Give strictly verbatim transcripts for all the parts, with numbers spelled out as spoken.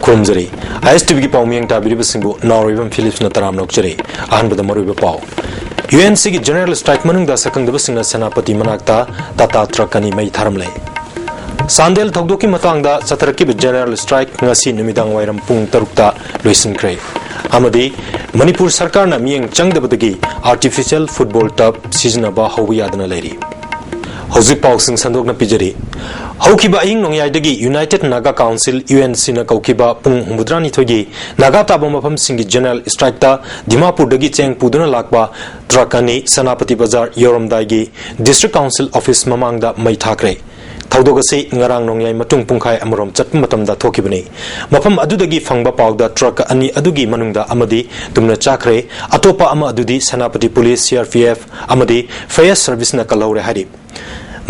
ꯈꯨꯔꯨꯝꯖꯔꯤ꯫ ꯑꯥꯏ ꯑꯦꯁ T ꯚꯤꯒꯤ ꯄꯥꯎ ꯃꯤꯠꯌꯦꯡ ꯇꯥꯕꯤꯔꯤꯕꯁꯤꯡꯕꯨ ꯅꯥꯎꯔꯣꯏꯕꯝ ꯐꯤꯂꯤꯞꯁꯅ ꯇꯔꯥꯝꯅ ꯑꯣꯛꯆꯔꯤ꯫ ꯑꯍꯥꯟꯕꯗ ꯃꯔꯨꯑꯣꯏꯕ ꯄꯥꯎ꯫ ꯌꯨ ꯑꯦꯟ ꯁꯤꯒꯤ ꯖꯦꯅꯔꯦꯜ ꯁ꯭ꯇ꯭ꯔꯥꯏꯛ ꯃꯅꯨꯡꯗ ꯁꯛꯈꯪꯗꯕꯁꯤꯡꯅ ꯁꯦꯅꯥꯄꯇꯤ ꯃꯅꯥꯛꯇ ꯇꯥꯇꯥ ꯇ꯭ꯔꯛ ꯑꯅꯤ ꯃꯩ ꯊꯥꯔꯝꯂꯦ꯫ ꯆꯥꯟꯗꯦꯜ ꯊꯧꯗꯣꯛꯀꯤ ꯃꯇꯥꯡꯗ ꯆꯠꯊꯔꯛꯈꯤꯕ ꯖꯦꯅꯔꯦꯜ ꯁ꯭ꯇ꯭ꯔꯥꯏꯛ ꯉꯁꯤ ꯅꯨꯃꯤꯗꯥꯡ ꯋꯥꯏꯔꯝ ꯄꯨꯡ ꯇꯔꯨꯛꯇ ꯂꯣꯏꯁꯤꯟꯈ꯭ꯔꯦ꯫ ꯑꯃꯗꯤ ꯃꯅꯤꯄꯨꯔ ꯁꯔꯀꯥꯔꯅ ꯃꯤꯠꯌꯦꯡ ꯆꯪꯗꯕꯗꯒꯤ ꯑꯥꯔꯇꯤꯐꯤꯁꯤꯌꯦꯜ ꯐꯨꯠꯕꯣꯜ ꯇꯕ ꯁꯤꯖꯤꯟꯅꯕ ꯍꯧꯕ ꯌꯥꯗꯅ ꯂꯩꯔꯤ꯫ ꯍꯧꯖꯤꯛ ꯄꯥꯎꯁꯤꯡ ꯁꯟꯗꯣꯛꯅ ꯄꯤꯖꯔꯤ꯫ ꯍꯧꯈꯤꯕ ꯑꯍꯤꯡ ꯅꯣꯡꯌꯥꯏꯗꯒꯤ united Naga council, U N ꯁꯤꯅ ꯀꯧꯈꯤꯕ ꯄꯨꯡ ꯍꯨꯝꯐꯨꯇꯔꯥꯅꯤꯊꯣꯏꯒꯤ ꯅꯥꯒꯥ ꯇꯥꯕ ꯃꯐꯝꯁꯤꯡꯒꯤ ꯖꯦꯅꯔꯦꯜ ꯁ꯭ꯇ꯭ꯔꯥꯏꯛꯇ ꯗꯤꯃꯥꯄꯨꯔꯗꯒꯤ ꯆꯦꯡ ꯄꯨꯗꯨꯅ ꯂꯥꯛꯄ ꯇ꯭ꯔꯛ ꯑꯅꯤ ꯁꯦꯅꯥꯄꯇꯤ ꯕꯖꯥꯔ ꯌꯧꯔꯝꯗꯥꯏꯒꯤ ꯗꯤꯁꯇ꯭ꯔꯤꯛ ꯀꯥꯎꯟꯁꯤꯜ ꯑꯣꯐꯤꯁ ꯃꯃꯥꯡꯗ ꯃꯩ ꯊꯥꯈ꯭ꯔꯦ꯫ ꯊꯧꯗꯣꯛ ꯑꯁꯤ ꯉꯔꯥꯡ ꯅꯣꯡꯌꯥꯏ ꯃꯇꯨꯡ ꯄꯨꯡꯈꯥꯏ ꯑꯃꯔꯣꯝ ꯆꯠꯄ ꯃꯇꯝꯗ ꯊꯣꯛꯈꯤꯕꯅꯤ꯫ ꯃꯐꯝ ꯑꯗꯨꯗꯒꯤ ꯐꯪꯕ ꯄꯥꯎꯗ ꯇ꯭ꯔꯛ ꯑꯅꯤ ꯑꯗꯨꯒꯤ ꯃꯅꯨꯡꯗ ꯑꯃꯗꯤ ꯇꯨꯝꯅ ꯆꯥꯈ꯭ꯔꯦ, ꯑꯇꯣꯞꯄ ꯑꯃ ꯑꯗꯨꯗꯤ Senapati police, C R P F ꯑꯃꯗꯤ ꯐꯥꯌꯔ ꯁꯔꯚꯤꯁꯅ ꯀꯜꯍꯧꯔꯦ ꯍꯥꯏꯔꯤ꯫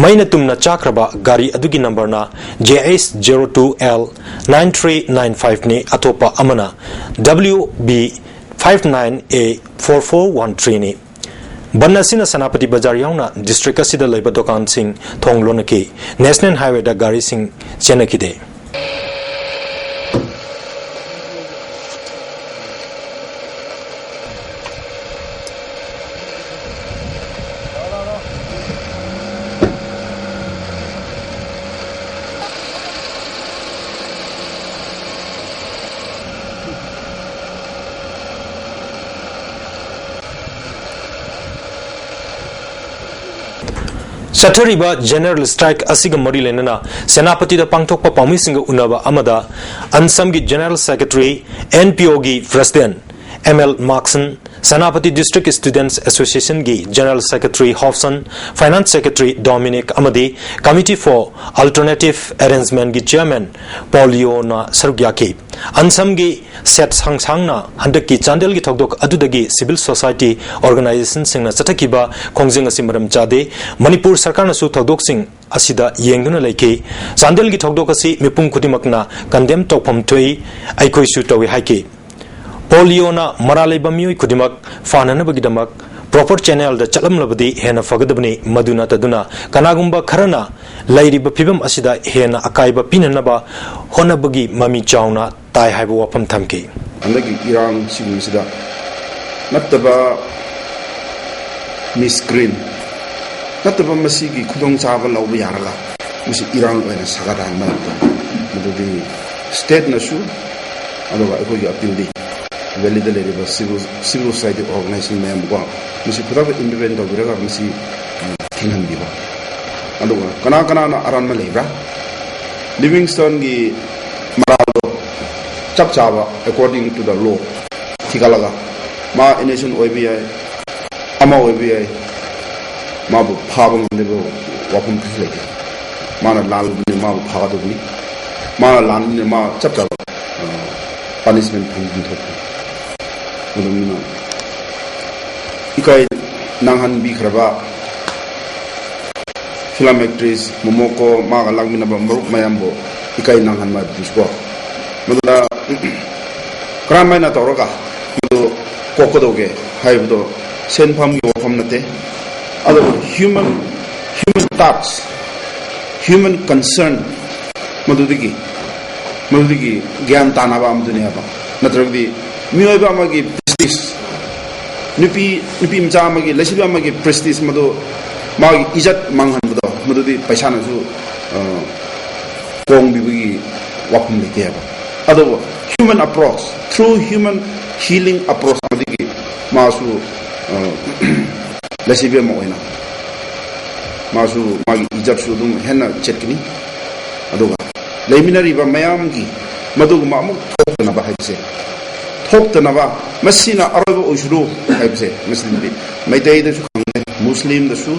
ꯃꯩꯅ ꯇꯨꯝꯅ ꯆꯥꯈ꯭ꯔꯕ ꯒꯥꯔꯤ ꯑꯗꯨꯒꯤ ꯅꯝꯕꯔꯅ J H zero two L nine three nine five ꯅꯤ, ꯑꯇꯣꯞꯄ ꯑꯃꯅ W B five nine A four four one three ꯅꯤ꯫ ꯕꯟ ꯑꯁꯤꯅ ꯁꯦꯅꯥꯄꯇꯤ ꯕꯖꯥꯔ ꯌꯥꯎꯅ ꯗꯤꯁꯇ꯭ꯔꯤꯛ ꯑꯁꯤꯗ ꯂꯩꯕ ꯗꯨꯀꯥꯟꯁꯤꯡ ꯊꯣꯡ ꯂꯣꯟꯅꯈꯤ꯫ ꯅꯦꯁꯅꯦꯜ ꯍꯥꯏꯋꯦꯗ ꯒꯥꯔꯤꯁꯤꯡ ꯆꯦꯟꯅꯈꯤꯗꯦ꯫ ꯆꯠꯊꯔꯤꯕ ꯖꯦꯅꯔꯦꯜ ꯁ꯭ꯇ꯭ꯔꯥꯏꯛ ꯑꯁꯤꯒ ꯃꯔꯤ ꯂꯩꯅꯅ ꯁꯦꯅꯥꯄꯇꯤꯗ ꯄꯥꯡꯊꯣꯛꯄ ꯄꯥꯎꯃꯤꯁꯤꯡꯒ ꯎꯅꯕ ꯑꯃꯗ ꯑꯟꯁꯝꯒꯤ ꯖꯦꯅꯔꯦꯜ ꯁꯦꯀ꯭ꯔꯦꯇꯔꯤ, ꯑꯦꯟ ꯄꯤ ꯑꯣꯒꯤ president M L Makson, Senapati district students ꯑꯦꯁꯣꯁꯤꯌꯦꯁꯟꯒꯤ general secretary Hopson, finance secretary Dominic ꯑꯃꯗꯤ ꯀꯃꯤꯇꯤ ꯐꯣꯔ ꯑꯜꯇꯔꯅꯦꯇꯤꯚ ꯑꯦꯔꯦꯟꯖꯃꯦꯟꯠꯀꯤ ꯆꯦꯌꯔꯃꯦꯟ ꯄꯣꯂꯤꯑꯣꯅ ꯁꯔꯨꯛ ꯌꯥꯈꯤ꯫ ꯑꯟꯁꯝꯒꯤ ꯁꯦꯠ ꯁꯪꯁꯥꯡꯅ ꯍꯟꯗꯛꯀꯤ ꯆꯥꯟꯗꯦꯜꯒꯤ ꯊꯧꯗꯣꯛ ꯑꯗꯨꯗꯒꯤ ꯁꯤꯚꯤꯜ ꯁꯣꯁꯥꯏꯇꯤ ꯑꯣꯔꯒꯅꯥꯏꯖꯦꯁꯟꯁꯤꯡꯅ ꯆꯠꯊꯈꯤꯕ ꯈꯣꯡꯖꯪ ꯑꯁꯤ ꯃꯔꯝ ꯆꯥꯗꯦ, ꯃꯅꯤꯄꯨꯔ ꯁꯔꯀꯥꯔꯅꯁꯨ ꯊꯧꯗꯣꯛꯁꯤꯡ ꯑꯁꯤꯗ ꯌꯦꯡꯗꯨꯅ ꯂꯩꯈꯤ꯫ ꯆꯥꯟꯗꯦꯜꯒꯤ ꯊꯧꯗꯣꯛ ꯑꯁꯤ ꯃꯤꯄꯨꯝ ꯈꯨꯗꯤꯡꯃꯛꯅ ꯀꯟꯗꯦꯝ ꯇꯧꯐꯝ ꯊꯣꯛꯏ, ꯑꯩꯈꯣꯏꯁꯨ ꯇꯧꯏ ꯍꯥꯏꯈꯤ꯫ ꯄꯣꯂꯤꯑꯣꯅ ꯃꯔꯥꯜ ꯂꯩꯕ ꯃꯤꯑꯣꯏ ꯈꯨꯗꯤꯡꯃꯛ ꯐꯥꯅꯅꯕꯒꯤꯗꯃꯛ ꯄ꯭ꯔꯣꯄꯔ ꯆꯦꯅꯦꯜꯗ ꯆꯠꯂꯝꯂꯕꯗꯤ ꯍꯦꯟꯅ ꯐꯒꯗꯕꯅꯤ, ꯃꯗꯨ ꯅꯠꯇꯗꯨꯅ ꯀꯅꯥꯒꯨꯝꯕ ꯈꯔꯅ ꯂꯩꯔꯤꯕ ꯐꯤꯕꯝ ꯑꯁꯤꯗ ꯍꯦꯟꯅ ꯑꯀꯥꯏꯕ ꯄꯤꯅꯅꯕ ꯍꯣꯠꯅꯕꯒꯤ ꯃꯃꯤ ꯆꯥꯎꯅ ꯇꯥꯏ ꯍꯥꯏꯕ ꯋꯥꯐꯝ ꯊꯝꯈꯤ꯫ ꯍꯟꯗꯛꯀꯤ ꯏꯔꯥꯡ ꯁꯤꯒꯨꯝꯕꯁꯤꯗ ꯅꯠꯇꯕ ꯃꯤꯁꯀ꯭ꯔꯤꯟ ꯅꯠꯇꯕ ꯃꯁꯤꯒꯤ ꯈꯨꯗꯣꯡꯆꯥꯕ ꯂꯧꯕ ꯌꯥꯔꯒ ꯃꯁꯤ ꯏꯔꯥꯡ ꯑꯣꯏꯅ ꯁꯥꯒꯠꯍꯟꯕ ꯃꯗꯨꯗꯤ ꯁ꯭ꯇꯦꯠꯅꯁꯨ ꯑꯗꯨꯒ ꯑꯩꯈꯣꯏꯒꯤ ꯑꯄꯤꯜꯗꯤ ꯚꯦꯂꯤꯗ ꯂꯩꯔꯤꯕ ꯁꯤꯚꯤꯜ ꯁꯤꯚꯤꯜ ꯁꯣꯁꯥꯏꯇꯤ ꯑꯣꯔꯒꯅꯥꯏꯖꯦꯁꯟ ꯃꯌꯥꯝꯀꯣ ꯃꯁꯤ ꯈꯨꯗꯛꯇ ꯏꯟꯇꯔꯚꯦꯟ ꯇꯧꯕꯤꯔꯒ ꯃꯁꯤ ꯊꯤꯡꯍꯟꯕꯤꯕ꯫ ꯑꯗꯨꯒ ꯀꯅꯥ ꯀꯅꯥꯅ ꯑꯔꯥꯟꯕ ꯂꯩꯕ꯭ꯔꯥ? ꯂꯤꯚꯤꯡꯁꯇꯣꯟꯒꯤ ꯃꯔꯥꯜꯗꯣ ꯆꯞ ꯆꯥꯕ according to the law ꯊꯤꯒꯠꯂꯒ ꯃꯥ ꯏꯅꯣꯁꯦꯟ ꯑꯣꯏꯕ ꯌꯥꯏ, ꯑꯃ ꯑꯣꯏꯕ ꯌꯥꯏ, ꯃꯥꯕꯨ ꯐꯥꯕ ꯉꯝꯗꯕ ꯋꯥꯐꯝ ꯀꯔꯤꯁꯨ ꯂꯩꯇꯦ꯫ ꯃꯥꯅ ꯂꯥꯜꯂꯕꯅꯤ, ꯃꯥꯕꯨ ꯐꯥꯒꯗꯕꯅꯤ꯫ ꯃꯥꯅ ꯂꯥꯟꯕꯅꯤ, ꯃꯥ ꯆꯞ ꯆꯥꯕ ꯄꯥꯅꯤꯁꯃꯦꯟ ꯐꯪꯐꯝ ꯊꯣꯛꯄꯅꯤ꯫ ꯑꯗꯨꯅ ꯏꯀꯥꯏ ꯅꯪꯍꯟꯕꯤꯈ꯭ꯔꯕ ꯐꯤꯂꯝ ꯑꯦꯛꯇ꯭ꯔꯦꯁ ꯃꯣꯃꯣꯀꯣ ꯃꯥꯒ ꯂꯥꯛꯃꯤꯟꯅꯕ ꯃꯔꯨꯞ ꯃꯌꯥꯝꯕꯨ ꯏꯀꯥꯏ ꯅꯪꯍꯟꯕ ꯑꯗꯨꯁꯨꯀꯣ ꯃꯗꯨꯗ ꯀꯔꯝꯍꯥꯏꯅ ꯇꯧꯔꯒ ꯃꯗꯨ ꯀꯣꯛꯀꯗꯧꯒꯦ ꯍꯥꯏꯕꯗꯣ ꯁꯦꯟꯐꯝꯒꯤ ꯋꯥꯐꯝ ꯅꯠꯇꯦ꯫ ꯑꯗꯨꯕꯨ human human touch, human concern ꯃꯗꯨꯗꯒꯤ ꯃꯗꯨꯗꯒꯤ ꯒ꯭ꯌꯥꯟ ꯇꯥꯅꯕ ꯑꯃꯗꯨꯅꯤ ꯍꯥꯏꯕ꯫ ꯅꯠꯇ꯭ꯔꯒꯗꯤ ꯃꯤꯑꯣꯏꯕ ꯑꯃꯒꯤ ꯄ꯭ꯔꯦꯁꯇꯤꯖ, ꯅꯨꯄꯤ ꯅꯨꯄꯤ ꯃꯆꯥ ꯑꯃꯒꯤ, ꯂꯩꯁꯥꯕꯤ ꯑꯃꯒꯤ ꯄ꯭ꯔꯦꯁꯇꯤꯖ ꯃꯗꯨ ꯃꯥꯒꯤ ꯏꯖꯠ ꯃꯥꯡꯍꯟꯕꯗꯣ ꯃꯗꯨꯗꯤ ꯄꯩꯁꯥꯅꯁꯨ ꯑ, ꯀꯣꯡꯕꯤꯕꯒꯤ ꯋꯥꯐꯝ ꯂꯩꯇꯦ ꯍꯥꯏꯕ꯫ ꯑꯗꯨꯕꯨ human approach, through human healing approach ꯑꯃꯗꯒꯤ ꯃꯥꯁꯨ ꯑ, ꯂꯩꯁꯥꯕꯤ ꯑꯃ ꯑꯣꯏꯅ ꯃꯥꯁꯨ ꯃꯥꯒꯤ ꯏꯖꯠꯁꯨ ꯑꯗꯨꯝ ꯍꯦꯟꯅ ꯆꯦꯠꯀꯅꯤ꯫ ꯑꯗꯨꯒ ꯂꯩꯃꯤꯟꯅꯔꯤꯕ ꯃꯌꯥꯝꯒꯤ ꯃꯗꯨꯒꯨꯝꯕ ꯑꯃꯨꯛ ꯊꯣꯛꯇꯅꯕ ꯍꯥꯏꯕꯁꯦ, ꯊꯣꯛꯇꯅꯕ ꯃꯁꯤꯅ ꯑꯔꯣꯏꯕ ꯑꯣꯏꯁꯅꯨ ꯍꯥꯏꯕꯁꯦ ꯃꯁꯤꯗꯤ ꯃꯩꯇꯩꯗꯁꯨ ꯈꯪꯗꯦ, ꯃꯨꯁꯂꯤꯝꯗꯁꯨ,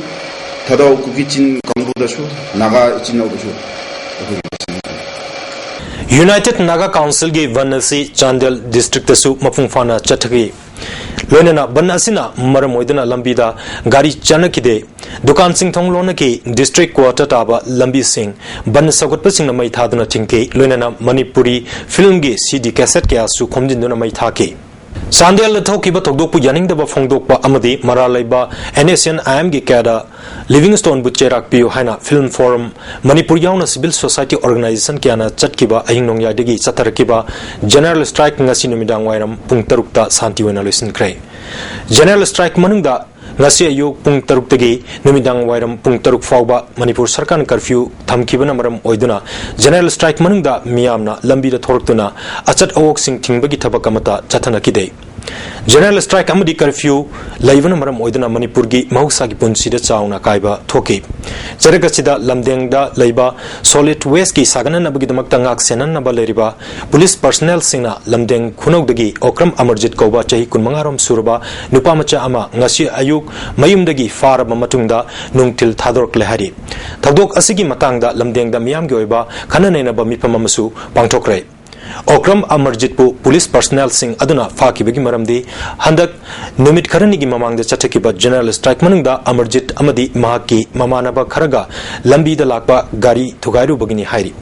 ꯊꯥꯗꯧ ꯀꯨꯀꯤ ꯆꯤꯡ ꯀꯥꯡꯕꯨꯗꯁꯨ, ꯅꯥꯒꯥ ꯏꯆꯤꯟ ꯏꯅꯥꯎꯗꯁꯨ ꯑꯩꯈꯣꯏꯒꯤ ꯃꯁꯤꯡ United Naga Councilꯒꯤ ꯕꯟ ꯑꯁꯤ ꯆꯥꯟꯗꯦꯜ ꯗꯤꯁꯇ꯭ꯔꯤꯛꯇꯁꯨ ꯃꯄꯨꯡ ꯐꯥꯅ ꯆꯠꯊꯈꯤ꯫ ꯂꯣꯏꯅꯅ ꯕꯟ ꯑꯁꯤꯅ ꯃꯔꯝ ꯑꯣꯏꯗꯨꯅ ꯂꯝꯕꯤꯗ ꯒꯥꯔꯤ ꯆꯠꯅꯈꯤꯗꯦ꯫ ꯗꯨꯀꯥꯟꯁꯤꯡ ꯊꯣꯡ ꯂꯣꯟꯅꯈꯤ꯫ ꯗꯤꯁꯇ꯭ꯔꯤꯛ ꯀ꯭ꯋꯥꯇꯔ ꯇꯥꯕ ꯂꯝꯕꯤꯁꯤꯡ ꯕꯟ ꯁꯧꯒꯠꯄꯁꯤꯡꯅ ꯃꯩ ꯊꯥꯗꯨꯅ ꯊꯤꯡꯈꯤ꯫ ꯂꯣꯏꯅꯅ ꯃꯅꯤꯄꯨꯔꯤ ꯐꯤꯂꯝꯒꯤ ꯁꯤ ꯗꯤ ꯀꯦꯁꯦꯠ ꯀꯌꯥꯁꯨ ꯈꯣꯝꯖꯤꯟꯗꯨꯅ ꯃꯩ ꯊꯥꯈꯤ꯫ ꯆꯥꯟꯗꯦꯜꯗ ꯊꯣꯛꯈꯤꯕ ꯊꯧꯗꯣꯛꯄꯨ ꯌꯥꯅꯤꯡꯗꯕ ꯐꯣꯡꯗꯣꯛꯄ ꯑꯃꯗꯤ ꯃꯔꯥꯜ ꯂꯩꯕ NSCN-IM-ꯒꯤ ꯀꯌꯥꯗ ꯂꯤꯚꯤꯡꯁ꯭ꯇꯣꯟꯕꯨ ꯆꯩꯔꯥꯛ ꯄꯤꯌꯨ ꯍꯥꯏꯅ ꯐꯤꯜꯝ ꯐꯣꯔꯝ ꯃꯅꯤꯄꯨꯔ ꯌꯥꯎꯅ civil society organization ꯀꯌꯥꯅ ꯆꯠꯈꯤꯕ ꯑꯍꯤꯡ ꯅꯣꯡꯌꯥꯏꯗꯒꯤ ꯆꯠꯊꯔꯛꯈꯤꯕ general strike ꯉꯁꯤ ꯅꯨꯃꯤꯗꯥꯡ ꯋꯥꯏꯔꯝ ꯄꯨꯡ ꯇꯔꯨꯛꯇ ꯁꯥꯟꯇꯤ ꯑꯣꯏꯅ ꯂꯣꯏꯁꯤꯟꯈ꯭ꯔꯦ꯫ General strike ꯃꯅꯨꯡꯗ ꯉꯁꯤ ꯑꯌꯨꯛ ꯄꯨꯡ ꯇꯔꯨꯛꯇꯒꯤ ꯅꯨꯃꯤꯗꯥꯡ ꯋꯥꯏꯔꯝ ꯄꯨꯡ ꯇꯔꯨꯛ ꯐꯥꯎꯕ ꯃꯅꯤꯄꯨꯔ ꯁꯔꯀꯥꯔꯅ curfew ꯊꯝꯈꯤꯕꯅ ꯃꯔꯝ ꯑꯣꯏꯗꯨꯅ general strike ꯃꯅꯨꯡꯗ ꯃꯤꯌꯥꯝꯅ ꯂꯝꯕꯤꯗ ꯊꯣꯔꯛꯇꯨꯅ ꯑꯆꯠ ꯑꯋꯣꯛꯁꯤꯡ ꯊꯤꯡꯕꯒꯤ ꯊꯕꯛ ꯑꯃꯠꯇ ꯆꯠꯊꯅꯈꯤꯗꯦ꯫ General strike ꯑꯃꯗꯤ curfew ꯂꯩꯕꯅ ꯃꯔꯝ ꯑꯣꯏꯗꯨꯅ ꯃꯅꯤꯄꯨꯔꯒꯤ ꯃꯍꯧꯁꯥꯒꯤ ꯄꯨꯟꯁꯤꯗ ꯆꯥꯎꯅ ꯑꯀꯥꯏꯕ ꯊꯣꯛꯈꯤ꯫ ꯆꯔꯛ ꯑꯁꯤꯗ ꯂꯝꯗꯦꯡꯗ ꯂꯩꯕ solid waste-ꯀꯤ ꯁꯥꯒꯠꯅꯅꯕꯒꯤꯗꯃꯛꯇ ꯉꯥꯛ ꯁꯦꯟꯅꯅꯕ ꯂꯩꯔꯤꯕ police personnel-ꯁꯤꯡꯅ ꯂꯝꯗꯦꯡ ꯈꯨꯅꯧꯗꯒꯤ ꯑꯣꯀ꯭ꯔꯝ ꯑꯃꯔꯖꯤꯠ ꯀꯧꯕ ꯆꯍꯤ ꯀꯨꯟꯃꯉꯥ ꯔꯣꯝ ꯁꯨꯔꯕ ꯅꯨꯄꯥ ꯃꯆꯥ ꯑꯃ ꯉꯁꯤ ꯑꯌꯨꯛ ꯃꯌꯨꯝꯗꯒꯤ ꯐꯥꯔꯕ ꯃꯇꯨꯡꯗ ꯅꯨꯡꯊꯤꯜ ꯊꯥꯗꯣꯔꯛꯂꯦ ꯍꯥꯏꯔꯤ꯫ ꯊꯧꯗꯣꯛ ꯑꯁꯤꯒꯤ ꯃꯇꯥꯡꯗ ꯂꯝꯗꯦꯡꯗ ꯃꯤꯌꯥꯝꯒꯤ ꯑꯣꯏꯕ ꯈꯟꯅ ꯅꯩꯅꯕ ꯃꯤꯐꯝ ꯑꯃꯁꯨ ꯄꯥꯡꯊꯣꯛꯈ꯭ꯔꯦ꯫ ꯑꯣꯀ꯭ꯔꯝ ꯑꯃꯔꯖꯤꯠꯄꯨ police personnel-ꯁꯤꯡ ꯑꯗꯨꯅ ꯐꯥꯈꯤꯕꯒꯤ ꯃꯔꯝꯗꯤ ꯍꯟꯗꯛ ꯅꯨꯃꯤꯠ ꯈꯔꯅꯤꯒꯤ ꯃꯃꯥꯡꯗ ꯆꯠꯊꯈꯤꯕ general strike ꯃꯅꯨꯡꯗ ꯑꯃꯔꯖꯤꯠ ꯑꯃꯗꯤ ꯃꯍꯥꯛꯀꯤ ꯃꯃꯥꯟꯅꯕ ꯈꯔꯒ ꯂꯝꯕꯤꯗ ꯂꯥꯛꯄ ꯒꯥꯔꯤ ꯊꯨꯒꯥꯏꯔꯨꯕꯒꯤꯅꯤ ꯍꯥꯏꯔꯤ꯫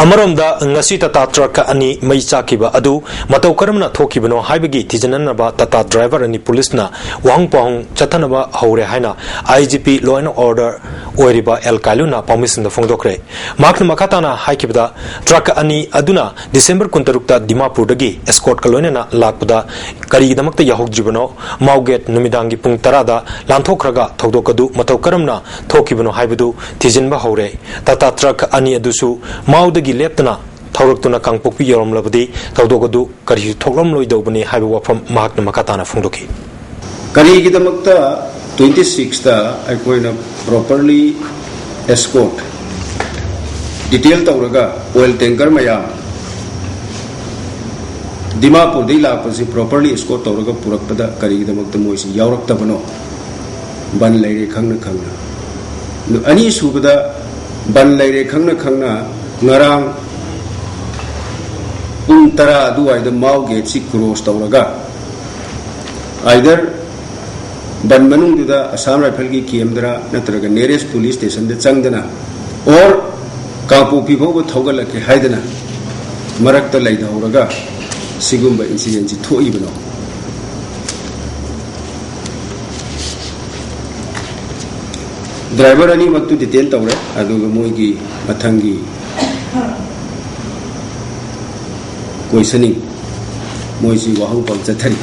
ꯑꯃꯔꯣꯝꯗ ꯉꯁꯤ ꯇꯥꯇꯥ ꯇ꯭ꯔꯛ ꯑꯅꯤ ꯃꯩ ꯆꯥꯛꯈꯤꯕ ꯑꯗꯨ ꯃꯇꯧ ꯀꯔꯝꯅ ꯊꯣꯛꯈꯤꯕꯅꯣ ꯍꯥꯏꯕꯒꯤ ꯊꯤꯖꯤꯟꯅꯅꯕ ꯇꯥꯇꯥ driver ꯑꯅꯤ police-ꯅ ꯋꯥꯍꯪ ꯄꯥꯎꯍꯪ ꯆꯠꯊꯅꯕ ꯍꯧꯔꯦ ꯍꯥꯏꯅ IGP Law and Order ꯑꯣꯏꯔꯤꯕ ꯑꯦꯜ ꯀꯥꯏꯂꯨꯅ ꯄꯥꯎꯃꯤꯁꯤꯡꯗ ꯐꯣꯡꯗꯣꯛꯈ꯭ꯔꯦ꯫ ꯃꯍꯥꯛꯅ ꯃꯈꯥ ꯇꯥꯅ ꯍꯥꯏꯈꯤꯕꯗ, ꯇ꯭ꯔꯛ ꯑꯅꯤ ꯑꯗꯨꯅ ꯗꯤꯁꯦꯝꯕꯔ ꯀꯨꯟꯇꯔꯨꯛꯇ ꯗꯤꯃꯥꯄꯨꯔꯗꯒꯤ escort-ꯀ ꯂꯣꯏꯅꯅ ꯂꯥꯛꯄꯗ ꯀꯔꯤꯒꯤꯗꯃꯛꯇ ꯌꯥꯍꯧꯗ꯭ꯔꯤꯕꯅꯣ? ꯃꯥꯎꯒꯦꯠ ꯅꯨꯃꯤꯗꯥꯡꯒꯤ ꯄꯨꯡ ꯇꯔꯥꯗ ꯂꯥꯟꯊꯣꯛꯈ꯭ꯔꯒ ꯊꯧꯗꯣꯛ ꯑꯗꯨ ꯃꯇꯧ ꯀꯔꯝꯅ ꯊꯣꯛꯈꯤꯕꯅꯣ ꯍꯥꯏꯕꯗꯨ ꯊꯤꯖꯤꯟꯕ ꯍꯧꯔꯦ꯫ ꯇꯥꯇꯥ ꯇ꯭ꯔꯛ ꯑꯅꯤ ꯑꯗꯨꯁꯨ ꯃꯥꯎꯗꯒꯤ ꯂꯦꯞꯇꯅ ꯊꯧꯔꯛꯇꯨꯅ ꯀꯥꯡꯄꯣꯛꯄꯤ ꯌꯧꯔꯝꯂꯕꯗꯤ ꯊꯧꯗꯣꯛ ꯑꯗꯨ ꯀꯔꯤꯁꯨ ꯊꯣꯛꯂꯝꯂꯣꯏꯗꯧꯕꯅꯤ ꯍꯥꯏꯕ ꯋꯥꯐꯝ ꯃꯍꯥꯛꯅ ꯃꯈꯥ ꯇꯥꯅ ꯐꯣꯡꯗꯣꯛꯈꯤ꯫ ꯀꯔꯤꯒꯤꯗꯃꯛꯇ twenty six-ꯇ ꯑꯩꯈꯣꯏꯅ properly escort, detail ꯇꯧꯔꯒ oil tanker ꯃꯌꯥꯝ ꯗꯤꯃꯥꯄꯨꯔꯗꯒꯤ ꯂꯥꯛꯄꯁꯤ properly escort ꯇꯧꯔꯒ ꯄꯨꯔꯛꯄꯗ ꯀꯔꯤꯒꯤꯗꯃꯛꯇ ꯃꯣꯏꯁꯤ ꯌꯥꯎꯔꯛꯇꯕꯅꯣ? ꯕꯟ ꯂꯩꯔꯦ ꯈꯪꯅ ꯈꯪꯅ꯫ ꯑꯗꯨ ꯑꯅꯤꯁꯨꯕꯗ, ꯕꯟ ꯂꯩꯔꯦ ꯈꯪꯅ ꯈꯪꯅ ꯉꯔꯥꯡ ꯄꯨꯡ ꯇꯔꯥ ꯑꯗꯨꯋꯥꯏꯗ ꯃꯥꯎ ꯒꯦꯠꯁꯤ cross ꯇꯧꯔꯒ, either ꯕꯟ ꯃꯅꯨꯡꯗꯨꯗ Assam Rifle-ꯒꯤ camp-ꯗꯔ ꯅꯠꯇ꯭ꯔꯒ nearest police station-ꯗ ꯆꯪꯗꯅ, or ꯀꯥꯡꯄꯣꯛꯄꯤ ꯐꯥꯎꯕ ꯊꯧꯒꯠꯂꯛꯀꯦ ꯍꯥꯏꯗꯅ ꯃꯔꯛꯇ ꯂꯩꯊꯍꯧꯔꯒ, ꯁꯤꯒꯨꯝꯕ ꯏꯟꯁꯤꯗꯦꯟꯁꯤ ꯊꯣꯛꯏꯕꯅꯣ? ꯗ꯭ꯔꯥꯏꯚꯔ ꯑꯅꯤꯃꯛꯇꯨ ꯗꯤꯇꯦꯟ ꯇꯧꯔꯦ, ꯑꯗꯨꯒ ꯃꯣꯏꯒꯤ ꯃꯊꯪꯒꯤ ꯀꯣꯏꯁꯅꯤꯡ, ꯃꯣꯏꯁꯤ ꯋꯥꯍꯪ ꯄꯥꯎ ꯆꯠꯊꯔꯤ꯫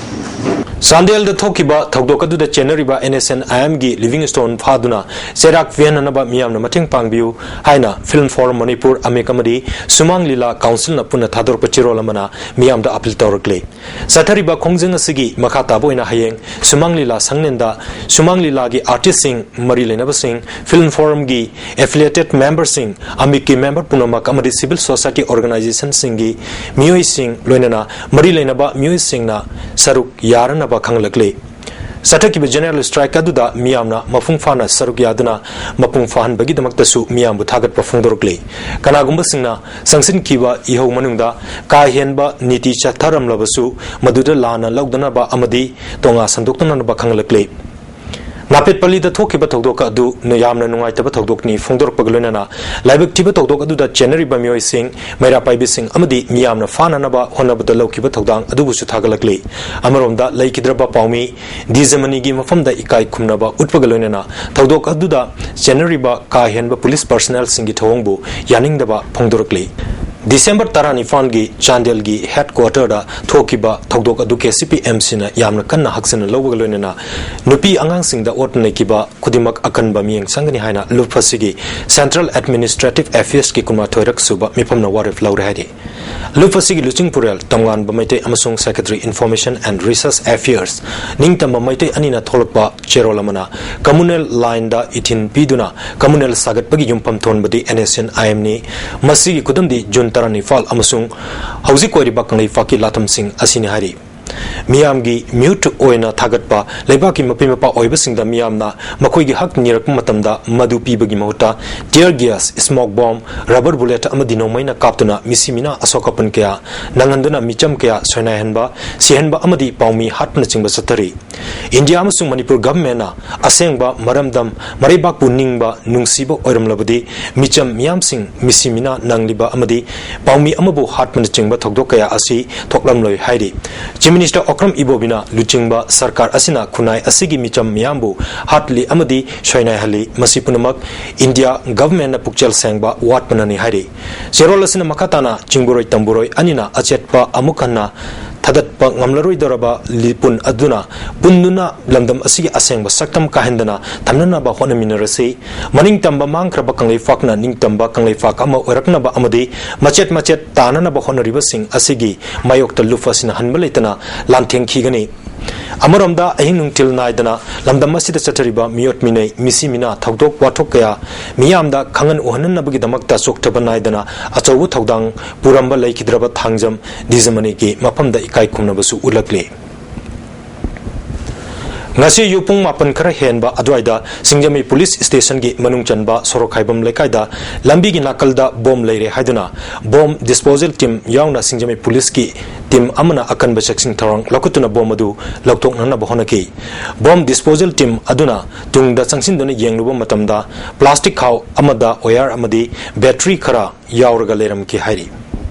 ꯆꯥꯟꯗꯦꯜꯗ ꯊꯣꯛꯈꯤꯕ ꯊꯧꯗꯣꯛ ꯑꯗꯨꯗ ꯆꯦꯟꯅꯔꯤꯕ ꯑꯦꯟ ꯑꯦꯁ ꯑꯦꯟ ꯑꯥꯏ ꯑꯦꯝꯒꯤ ꯂꯤꯚꯤꯡ ꯏꯁꯇꯣꯟ ꯐꯥꯗꯨꯅ ꯆꯩꯔꯥꯛ ꯄꯦꯟꯅꯅꯕ ꯃꯤꯌꯥꯝꯅ ꯃꯇꯦꯡ ꯄꯥꯡꯕꯤꯌꯨ ꯍꯥꯏꯅ ꯐꯤꯜꯝ ꯐꯣꯔꯝ ꯃꯅꯤꯄꯨꯔ, ꯑꯃꯦꯛ ꯑꯃꯗꯤ ꯁꯨꯃꯥꯡ ꯂꯤꯂꯥ ꯀꯥꯎꯟꯁꯤꯜꯅ ꯄꯨꯟꯅ ꯊꯥꯗꯣꯔꯛꯄ ꯆꯦꯔꯣꯜ ꯑꯃꯅ ꯃꯤꯌꯥꯝꯗ ꯑꯄꯤꯜ ꯇꯧꯔꯛꯂꯤ꯫ ꯆꯠꯊꯔꯤꯕ ꯈꯣꯡꯖꯪ ꯑꯁꯤꯒꯤ ꯃꯈꯥ ꯇꯥꯕ ꯑꯣꯏꯅ ꯍꯌꯦꯡ ꯁꯨꯃꯥꯡ ꯂꯤꯂꯥ ꯁꯪꯂꯦꯟꯗ ꯁꯨꯃꯥꯡ ꯂꯤꯂꯥꯒꯤ ꯑꯥꯔꯇꯤꯁꯁꯤꯡ, ꯃꯔꯤ ꯂꯩꯅꯕꯁꯤꯡ, ꯐꯤꯜꯝ ꯐꯣꯔꯝꯒꯤ ꯑꯦꯐꯤꯂꯤꯌꯦꯇꯦꯠ ꯃꯦꯝꯕꯔꯁꯤꯡ, ꯑꯃꯤꯛꯀꯤ ꯃꯦꯝꯕꯔ ꯄꯨꯝꯅꯃꯛ ꯑꯃꯗꯤ ꯁꯤꯚꯤꯜ ꯁꯣꯁꯥꯏꯇꯤ ꯑꯣꯔꯒꯅꯥꯏꯖꯦꯁꯟꯁꯤꯡꯒꯤ ꯃꯤꯑꯣꯏꯁꯤꯡ, ꯂꯣꯏꯅꯅ ꯃꯔꯤ ꯂꯩꯅꯕ ꯃꯤꯑꯣꯏꯁꯤꯡꯅ ꯁꯔꯨꯛ ꯌꯥꯔꯅꯕ ꯈꯪꯂꯛꯂꯤ꯫ ꯆꯠꯊꯈꯤꯕ ꯖꯦꯅꯔꯦꯜ ꯁ꯭ꯇ꯭ꯔꯥꯏꯛ ꯑꯗꯨꯗ ꯃꯤꯌꯥꯝꯅ ꯃꯄꯨꯡ ꯐꯥꯅ ꯁꯔꯨꯛ ꯌꯥꯗꯨꯅ ꯃꯄꯨꯡ ꯐꯥꯍꯟꯕꯒꯤꯗꯃꯛꯇꯁꯨ ꯃꯤꯌꯥꯝꯕꯨ ꯊꯥꯒꯠꯄ ꯐꯣꯡꯗꯣꯔꯛꯂꯤ꯫ ꯀꯅꯥꯒꯨꯝꯕꯁꯤꯡꯅ ꯆꯪꯁꯤꯟꯈꯤꯕ ꯏꯍꯧ ꯃꯅꯨꯡꯗ ꯀꯥ ꯍꯦꯟꯕ ꯅꯤꯇꯤ ꯆꯠꯊꯔꯝꯂꯕꯁꯨ, ꯃꯗꯨꯗ ꯂꯥꯟꯅ ꯂꯧꯗꯅꯕ ꯑꯃꯗꯤ ꯇꯣꯉꯥ ꯁꯟꯗꯣꯛꯇꯅꯅꯕ ꯈꯪꯂꯛꯂꯤ꯫ ꯅꯥꯄꯦꯠꯄꯜꯂꯤꯗ ꯊꯣꯛꯈꯤꯕ ꯊꯧꯗꯣꯛ ꯑꯗꯨ ꯌꯥꯝꯅ ꯅꯨꯡꯉꯥꯏꯇꯕ ꯊꯧꯗꯣꯛꯅꯤ ꯐꯣꯡꯗꯣꯔꯛꯄꯒ ꯂꯣꯏꯅꯅ ꯂꯥꯏꯕꯛ ꯊꯤꯕ ꯊꯧꯗꯣꯛ ꯑꯗꯨꯗ ꯆꯦꯟꯅꯔꯤꯕ ꯃꯤꯑꯣꯏꯁꯤꯡ, ꯃꯩꯔꯥ ꯄꯥꯏꯕꯤꯁꯤꯡ ꯑꯃꯗꯤ ꯃꯤꯌꯥꯝꯅ ꯐꯥꯅꯅꯕ ꯍꯣꯠꯅꯕꯗ ꯂꯧꯈꯤꯕ ꯊꯧꯗꯥꯡ ꯑꯗꯨꯕꯨꯁꯨ ꯊꯥꯒꯠꯂꯛꯂꯤ꯫ ꯑꯃꯔꯣꯝꯗ ꯂꯩꯈꯤꯗ꯭ꯔꯕ ꯄꯥꯎꯃꯤ ꯗꯤꯖꯃꯅꯤꯒꯤ ꯃꯐꯝꯗ ꯏꯀꯥꯏ ꯈꯨꯝꯅꯕ ꯎꯠꯄꯒ ꯂꯣꯏꯅꯅ ꯊꯧꯗꯣꯛ ꯑꯗꯨꯗ ꯆꯦꯟꯅꯔꯤꯕ ꯀꯥ ꯍꯦꯟꯕ ꯄꯨꯂꯤꯁ ꯄꯔꯁꯅꯦꯜꯁꯤꯡꯒꯤ ꯊꯧꯑꯣꯡꯕꯨ ꯌꯥꯅꯤꯡꯗꯕ ꯐꯣꯡꯗꯣꯔꯛꯂꯤ꯫ ꯗꯤꯁꯦꯝꯕꯔ ꯇꯔꯥꯅꯤꯄꯥꯟꯒꯤ ꯆꯥꯟꯗꯦꯜꯒꯤ ꯍꯦꯗ ꯀ꯭ꯋꯥꯔꯇꯔꯗ ꯊꯣꯛꯈꯤꯕ ꯊꯧꯗꯣꯛ ꯑꯗꯨ ꯀꯦ ꯁꯤ ꯄꯤ ꯑꯦꯝ ꯁꯤꯅ ꯌꯥꯝꯅ ꯀꯟꯅ ꯍꯛꯆꯤꯟꯅ ꯂꯧꯕꯒ ꯂꯣꯏꯅꯅ ꯅꯨꯄꯤ ꯑꯉꯥꯡꯁꯤꯡꯗ ꯑꯣꯠ ꯅꯩꯈꯤꯕ ꯈꯨꯗꯤꯡꯃꯛ ꯑꯀꯟꯕ ꯃꯤꯠꯌꯦꯡ ꯆꯪꯒꯅꯤ ꯍꯥꯏꯅ ꯂꯨꯞ ꯑꯁꯤꯒꯤ ꯁꯦꯟꯇ꯭ꯔꯦꯜ ꯑꯦꯗꯃꯤꯅꯤꯁꯇ꯭ꯔꯦꯇꯤꯚ ꯑꯦꯐꯤꯌꯔꯁꯀꯤ ꯀꯨꯟꯃꯥꯊꯣꯏꯔꯛ ꯁꯨꯕ ꯃꯤꯐꯝꯅ ꯋꯥꯔꯦꯞ ꯂꯧꯔꯦ ꯍꯥꯏꯔꯤ꯫ ꯂꯨꯞ ꯑꯁꯤꯒꯤ ꯂꯨꯆꯤꯡ ꯄꯨꯔꯦꯜ ꯇꯝꯉꯥꯟꯕ ꯃꯩꯇꯩ ꯑꯃꯁꯨꯡ secretary information and resources affairs Ningtamba Meitei ꯑꯅꯤꯅ ꯊꯣꯛꯂꯛꯄ ꯆꯦꯔꯣꯜ ꯑꯃꯅ ꯀꯝꯃꯨꯅꯦꯜ ꯂꯥꯏꯟꯗ ꯏꯊꯤꯟ ꯄꯤꯗꯨꯅ ꯀꯝꯃꯨꯅꯦꯜ ꯁꯥꯒꯠꯄꯒꯤ ꯌꯨꯝꯐꯝ ꯊꯣꯟꯕꯗꯤ ꯑꯦꯟ ꯑꯦꯁ ꯑꯦꯟ ꯑꯥꯏ ꯑꯦꯝꯅꯤ꯫ ꯃꯁꯤꯒꯤ ꯈꯨꯗꯝꯗꯤ ꯖꯨꯟ ꯇꯔꯥꯅꯤꯄꯥꯜ ꯑꯃꯁꯨꯡ ꯍꯧꯖꯤꯛ ꯑꯣꯏꯔꯤꯕ ꯀꯪꯂꯩꯄꯥꯛꯀꯤ ꯂꯥꯊꯝꯁꯤꯡ ꯑꯁꯤꯅꯤ ꯍꯥꯏꯔꯤ꯫ ꯃꯤꯌꯥꯝꯒꯤ ꯃꯤꯍꯨꯠ ꯑꯣꯏꯅ ꯊꯥꯒꯠꯄ ꯂꯩꯕꯥꯛꯀꯤ ꯃꯄꯤ ꯃꯄꯥ ꯑꯣꯏꯕꯁꯤꯡꯗ ꯃꯤꯌꯥꯝꯅ ꯃꯈꯣꯏꯒꯤ ꯍꯛ ꯅꯤꯔꯛꯄ ꯃꯇꯝꯗ ꯃꯗꯨ ꯄꯤꯕꯒꯤ ꯃꯍꯨꯠꯇ tear gas, smoke bomb, rubber bullet ꯑꯃꯗꯤ ꯅꯣꯡꯃꯩꯅ ꯀꯥꯞꯇꯨꯅ ꯃꯤꯁꯤ ꯃꯤꯅꯥ ꯑꯁꯣꯛ ꯑꯄꯟ ꯀꯌꯥ ꯅꯪꯍꯟꯗꯨꯅ ꯃꯤꯆꯝ ꯀꯌꯥ ꯁꯣꯏꯅꯥꯏꯍꯟꯕ, ꯁꯤꯍꯟꯕ ꯑꯃꯗꯤ ꯄꯥꯎꯃꯤ ꯍꯥꯠꯄꯅꯆꯤꯡꯕ ꯆꯠꯊꯔꯤ꯫ ꯏꯟꯗꯤꯌꯥ ꯑꯃꯁꯨꯡ ꯃꯅꯤꯄꯨꯔ ꯒꯚꯔꯟꯃꯦꯟꯠꯅ ꯑꯁꯦꯡꯕ ꯃꯔꯝꯗꯝ ꯃꯔꯩꯕꯥꯛꯄꯨ ꯅꯤꯡꯕ ꯅꯨꯡꯁꯤꯕ ꯑꯣꯏꯔꯝꯂꯕꯗꯤ ꯃꯤꯆꯝ ꯃꯤꯌꯥꯝꯁꯤꯡ ꯃꯤꯁꯤ ꯃꯤꯅꯥ ꯅꯪꯂꯤꯕ ꯑꯃꯗꯤ ꯄꯥꯎꯃꯤ ꯑꯃꯕꯨ ꯍꯥꯠꯄꯅꯆꯤꯡꯕ ꯊꯧꯗꯣꯛ ꯀꯌꯥ ꯑꯁꯤ ꯊꯣꯛꯂꯝꯂꯣꯏ ꯍꯥꯏꯔꯤ꯫ Chief Minister ꯑꯣꯀ꯭ꯔꯝ ꯏꯕꯣꯕꯤꯅ ꯂꯨꯆꯤꯡꯕ ꯁꯔꯀꯥꯔ ꯑꯁꯤꯅ ꯈꯨꯟꯅꯥꯏ ꯑꯁꯤꯒꯤ ꯃꯤꯆꯝ ꯃꯤꯌꯥꯝꯕꯨ ꯍꯥꯠꯂꯤ ꯑꯃꯗꯤ ꯁꯣꯏꯅꯥꯏꯍꯜꯂꯤ꯫ ꯃꯁꯤ ꯄꯨꯝꯅꯃꯛ ꯏꯟꯗꯤꯌꯥ ꯒꯚꯔꯟꯃꯦꯟꯠꯅ ꯄꯨꯛꯆꯦꯜ ꯁꯦꯡꯕ ꯋꯥꯠꯄꯅꯅꯤ ꯍꯥꯏꯔꯤ꯫ ꯆꯦꯔꯣꯜ ꯑꯁꯤꯅ ꯃꯈꯥ ꯇꯥꯅ ꯆꯤꯡꯕꯨꯔꯣꯏ ꯇꯝꯕꯨꯔꯣꯏ ꯑꯅꯤꯅ ꯑꯆꯦꯠꯄ ꯑꯃꯨꯛ ꯍꯟꯅ ꯊꯥꯗꯠꯄ ꯉꯝꯂꯔꯣꯏꯗꯧꯔꯕ ꯂꯤꯄꯨꯟ ꯑꯗꯨꯅ ꯄꯨꯟꯗꯨꯅ ꯂꯝꯗꯝ ꯑꯁꯤꯒꯤ ꯑꯁꯦꯡꯕ ꯁꯛꯇꯝ ꯀꯥꯍꯟꯗꯅ ꯊꯝꯅꯅꯕ ꯍꯣꯠꯅꯃꯤꯟꯅꯔꯁꯤ꯫ ꯃꯅꯤꯡꯇꯝꯕ ꯃꯥꯡꯈ꯭ꯔꯕ ꯀꯪꯂꯩꯄꯥꯛꯅ ꯅꯤꯡꯇꯝꯕ ꯀꯪꯂꯩꯄꯥꯛ ꯑꯃ ꯑꯣꯏꯔꯛꯅꯕ ꯑꯃꯗꯤ ꯃꯆꯦꯠ ꯃꯆꯦꯠ ꯇꯥꯅꯅꯕ ꯍꯣꯠꯅꯔꯤꯕꯁꯤꯡ ꯑꯁꯤꯒꯤ ꯃꯥꯌꯣꯛꯇ ꯂꯨꯞ ꯑꯁꯤꯅ ꯍꯟꯕ ꯂꯩꯇꯅ ꯂꯥꯟꯊꯦꯡꯈꯤꯒꯅꯤ꯫ ꯑꯃꯔꯣꯝꯗ ꯑꯍꯤꯡ ꯅꯨꯡꯊꯤꯜ ꯅꯥꯏꯗꯅ ꯂꯝꯗꯝ ꯑꯁꯤꯗ ꯆꯠꯊꯔꯤꯕ ꯃꯤꯑꯣꯠ ꯃꯤꯅꯩ, ꯃꯤꯁꯤ ꯃꯤꯅꯥ ꯊꯧꯗꯣꯛ ꯋꯥꯊꯣꯛ ꯀꯌꯥ ꯃꯤꯌꯥꯝꯗ ꯈꯪꯍꯟ ꯎꯍꯟꯅꯅꯕꯒꯤꯗꯃꯛꯇ ꯆꯣꯛꯊꯕ ꯅꯥꯏꯗꯅ ꯑꯆꯧꯕ ꯊꯧꯗꯥꯡ ꯄꯨꯔꯝꯕ ꯂꯩꯈꯤꯗ꯭ꯔꯕ ꯊꯥꯡꯖꯝ ꯗꯤꯖꯃꯅꯤꯒꯤ ꯃꯐꯝꯗ ꯏꯀꯥꯏ ꯈꯨꯝꯅꯕꯁꯨ ꯎꯠꯂꯛꯂꯤ꯫ ꯉꯁꯤ ꯑꯌꯨꯛ ꯄꯨꯡ ꯃꯥꯄꯟ ꯈꯔ ꯍꯦꯟꯕ ꯑꯗꯨꯋꯥꯏꯗ ꯁꯤꯡꯖꯃꯩ ꯄꯨꯂꯤꯁ ꯁ꯭ꯇꯦꯁꯟꯒꯤ ꯃꯅꯨꯡ ꯆꯟꯕ ꯁꯣꯔꯣꯛ ꯈꯥꯏꯕꯝ ꯂꯩꯀꯥꯏꯗ ꯂꯝꯕꯤꯒꯤ ꯅꯥꯀꯜꯗ ꯕꯣꯝ ꯂꯩꯔꯦ ꯍꯥꯏꯗꯨꯅ ꯕꯣꯝ ꯗꯤꯁꯄꯣꯖꯦꯜ ꯇꯤꯝ ꯌꯥꯎꯅ ꯁꯤꯡꯖꯃꯩ ꯄꯨꯂꯤꯁꯀꯤ ꯇꯤꯝ ꯑꯃꯅ ꯑꯀꯟꯕ ꯆꯦꯛꯁꯤꯟ ꯊꯧꯔꯥꯡ ꯂꯧꯈꯠꯇꯨꯅ ꯕꯣꯝ ꯑꯗꯨ ꯂꯧꯊꯣꯛꯅꯅꯕ ꯍꯣꯠꯅꯈꯤ꯫ ꯕꯣꯝ ꯗꯤꯁꯄꯣꯖꯦꯜ ꯇꯤꯝ ꯑꯗꯨꯅ ꯇꯨꯡꯗ ꯆꯪꯁꯤꯟꯗꯨꯅ ꯌꯦꯡꯂꯨꯕ ꯃꯇꯝꯗ ꯄ꯭ꯂꯥꯁꯇꯤꯛ ꯈꯥꯎ ꯑꯃꯗ ꯋꯥꯌꯔ ꯑꯃꯗꯤ ꯕꯦꯇ꯭ꯔꯤ ꯈꯔ ꯌꯥꯎꯔꯒ ꯂꯩꯔꯝꯈꯤ ꯍꯥꯏꯔꯤ꯫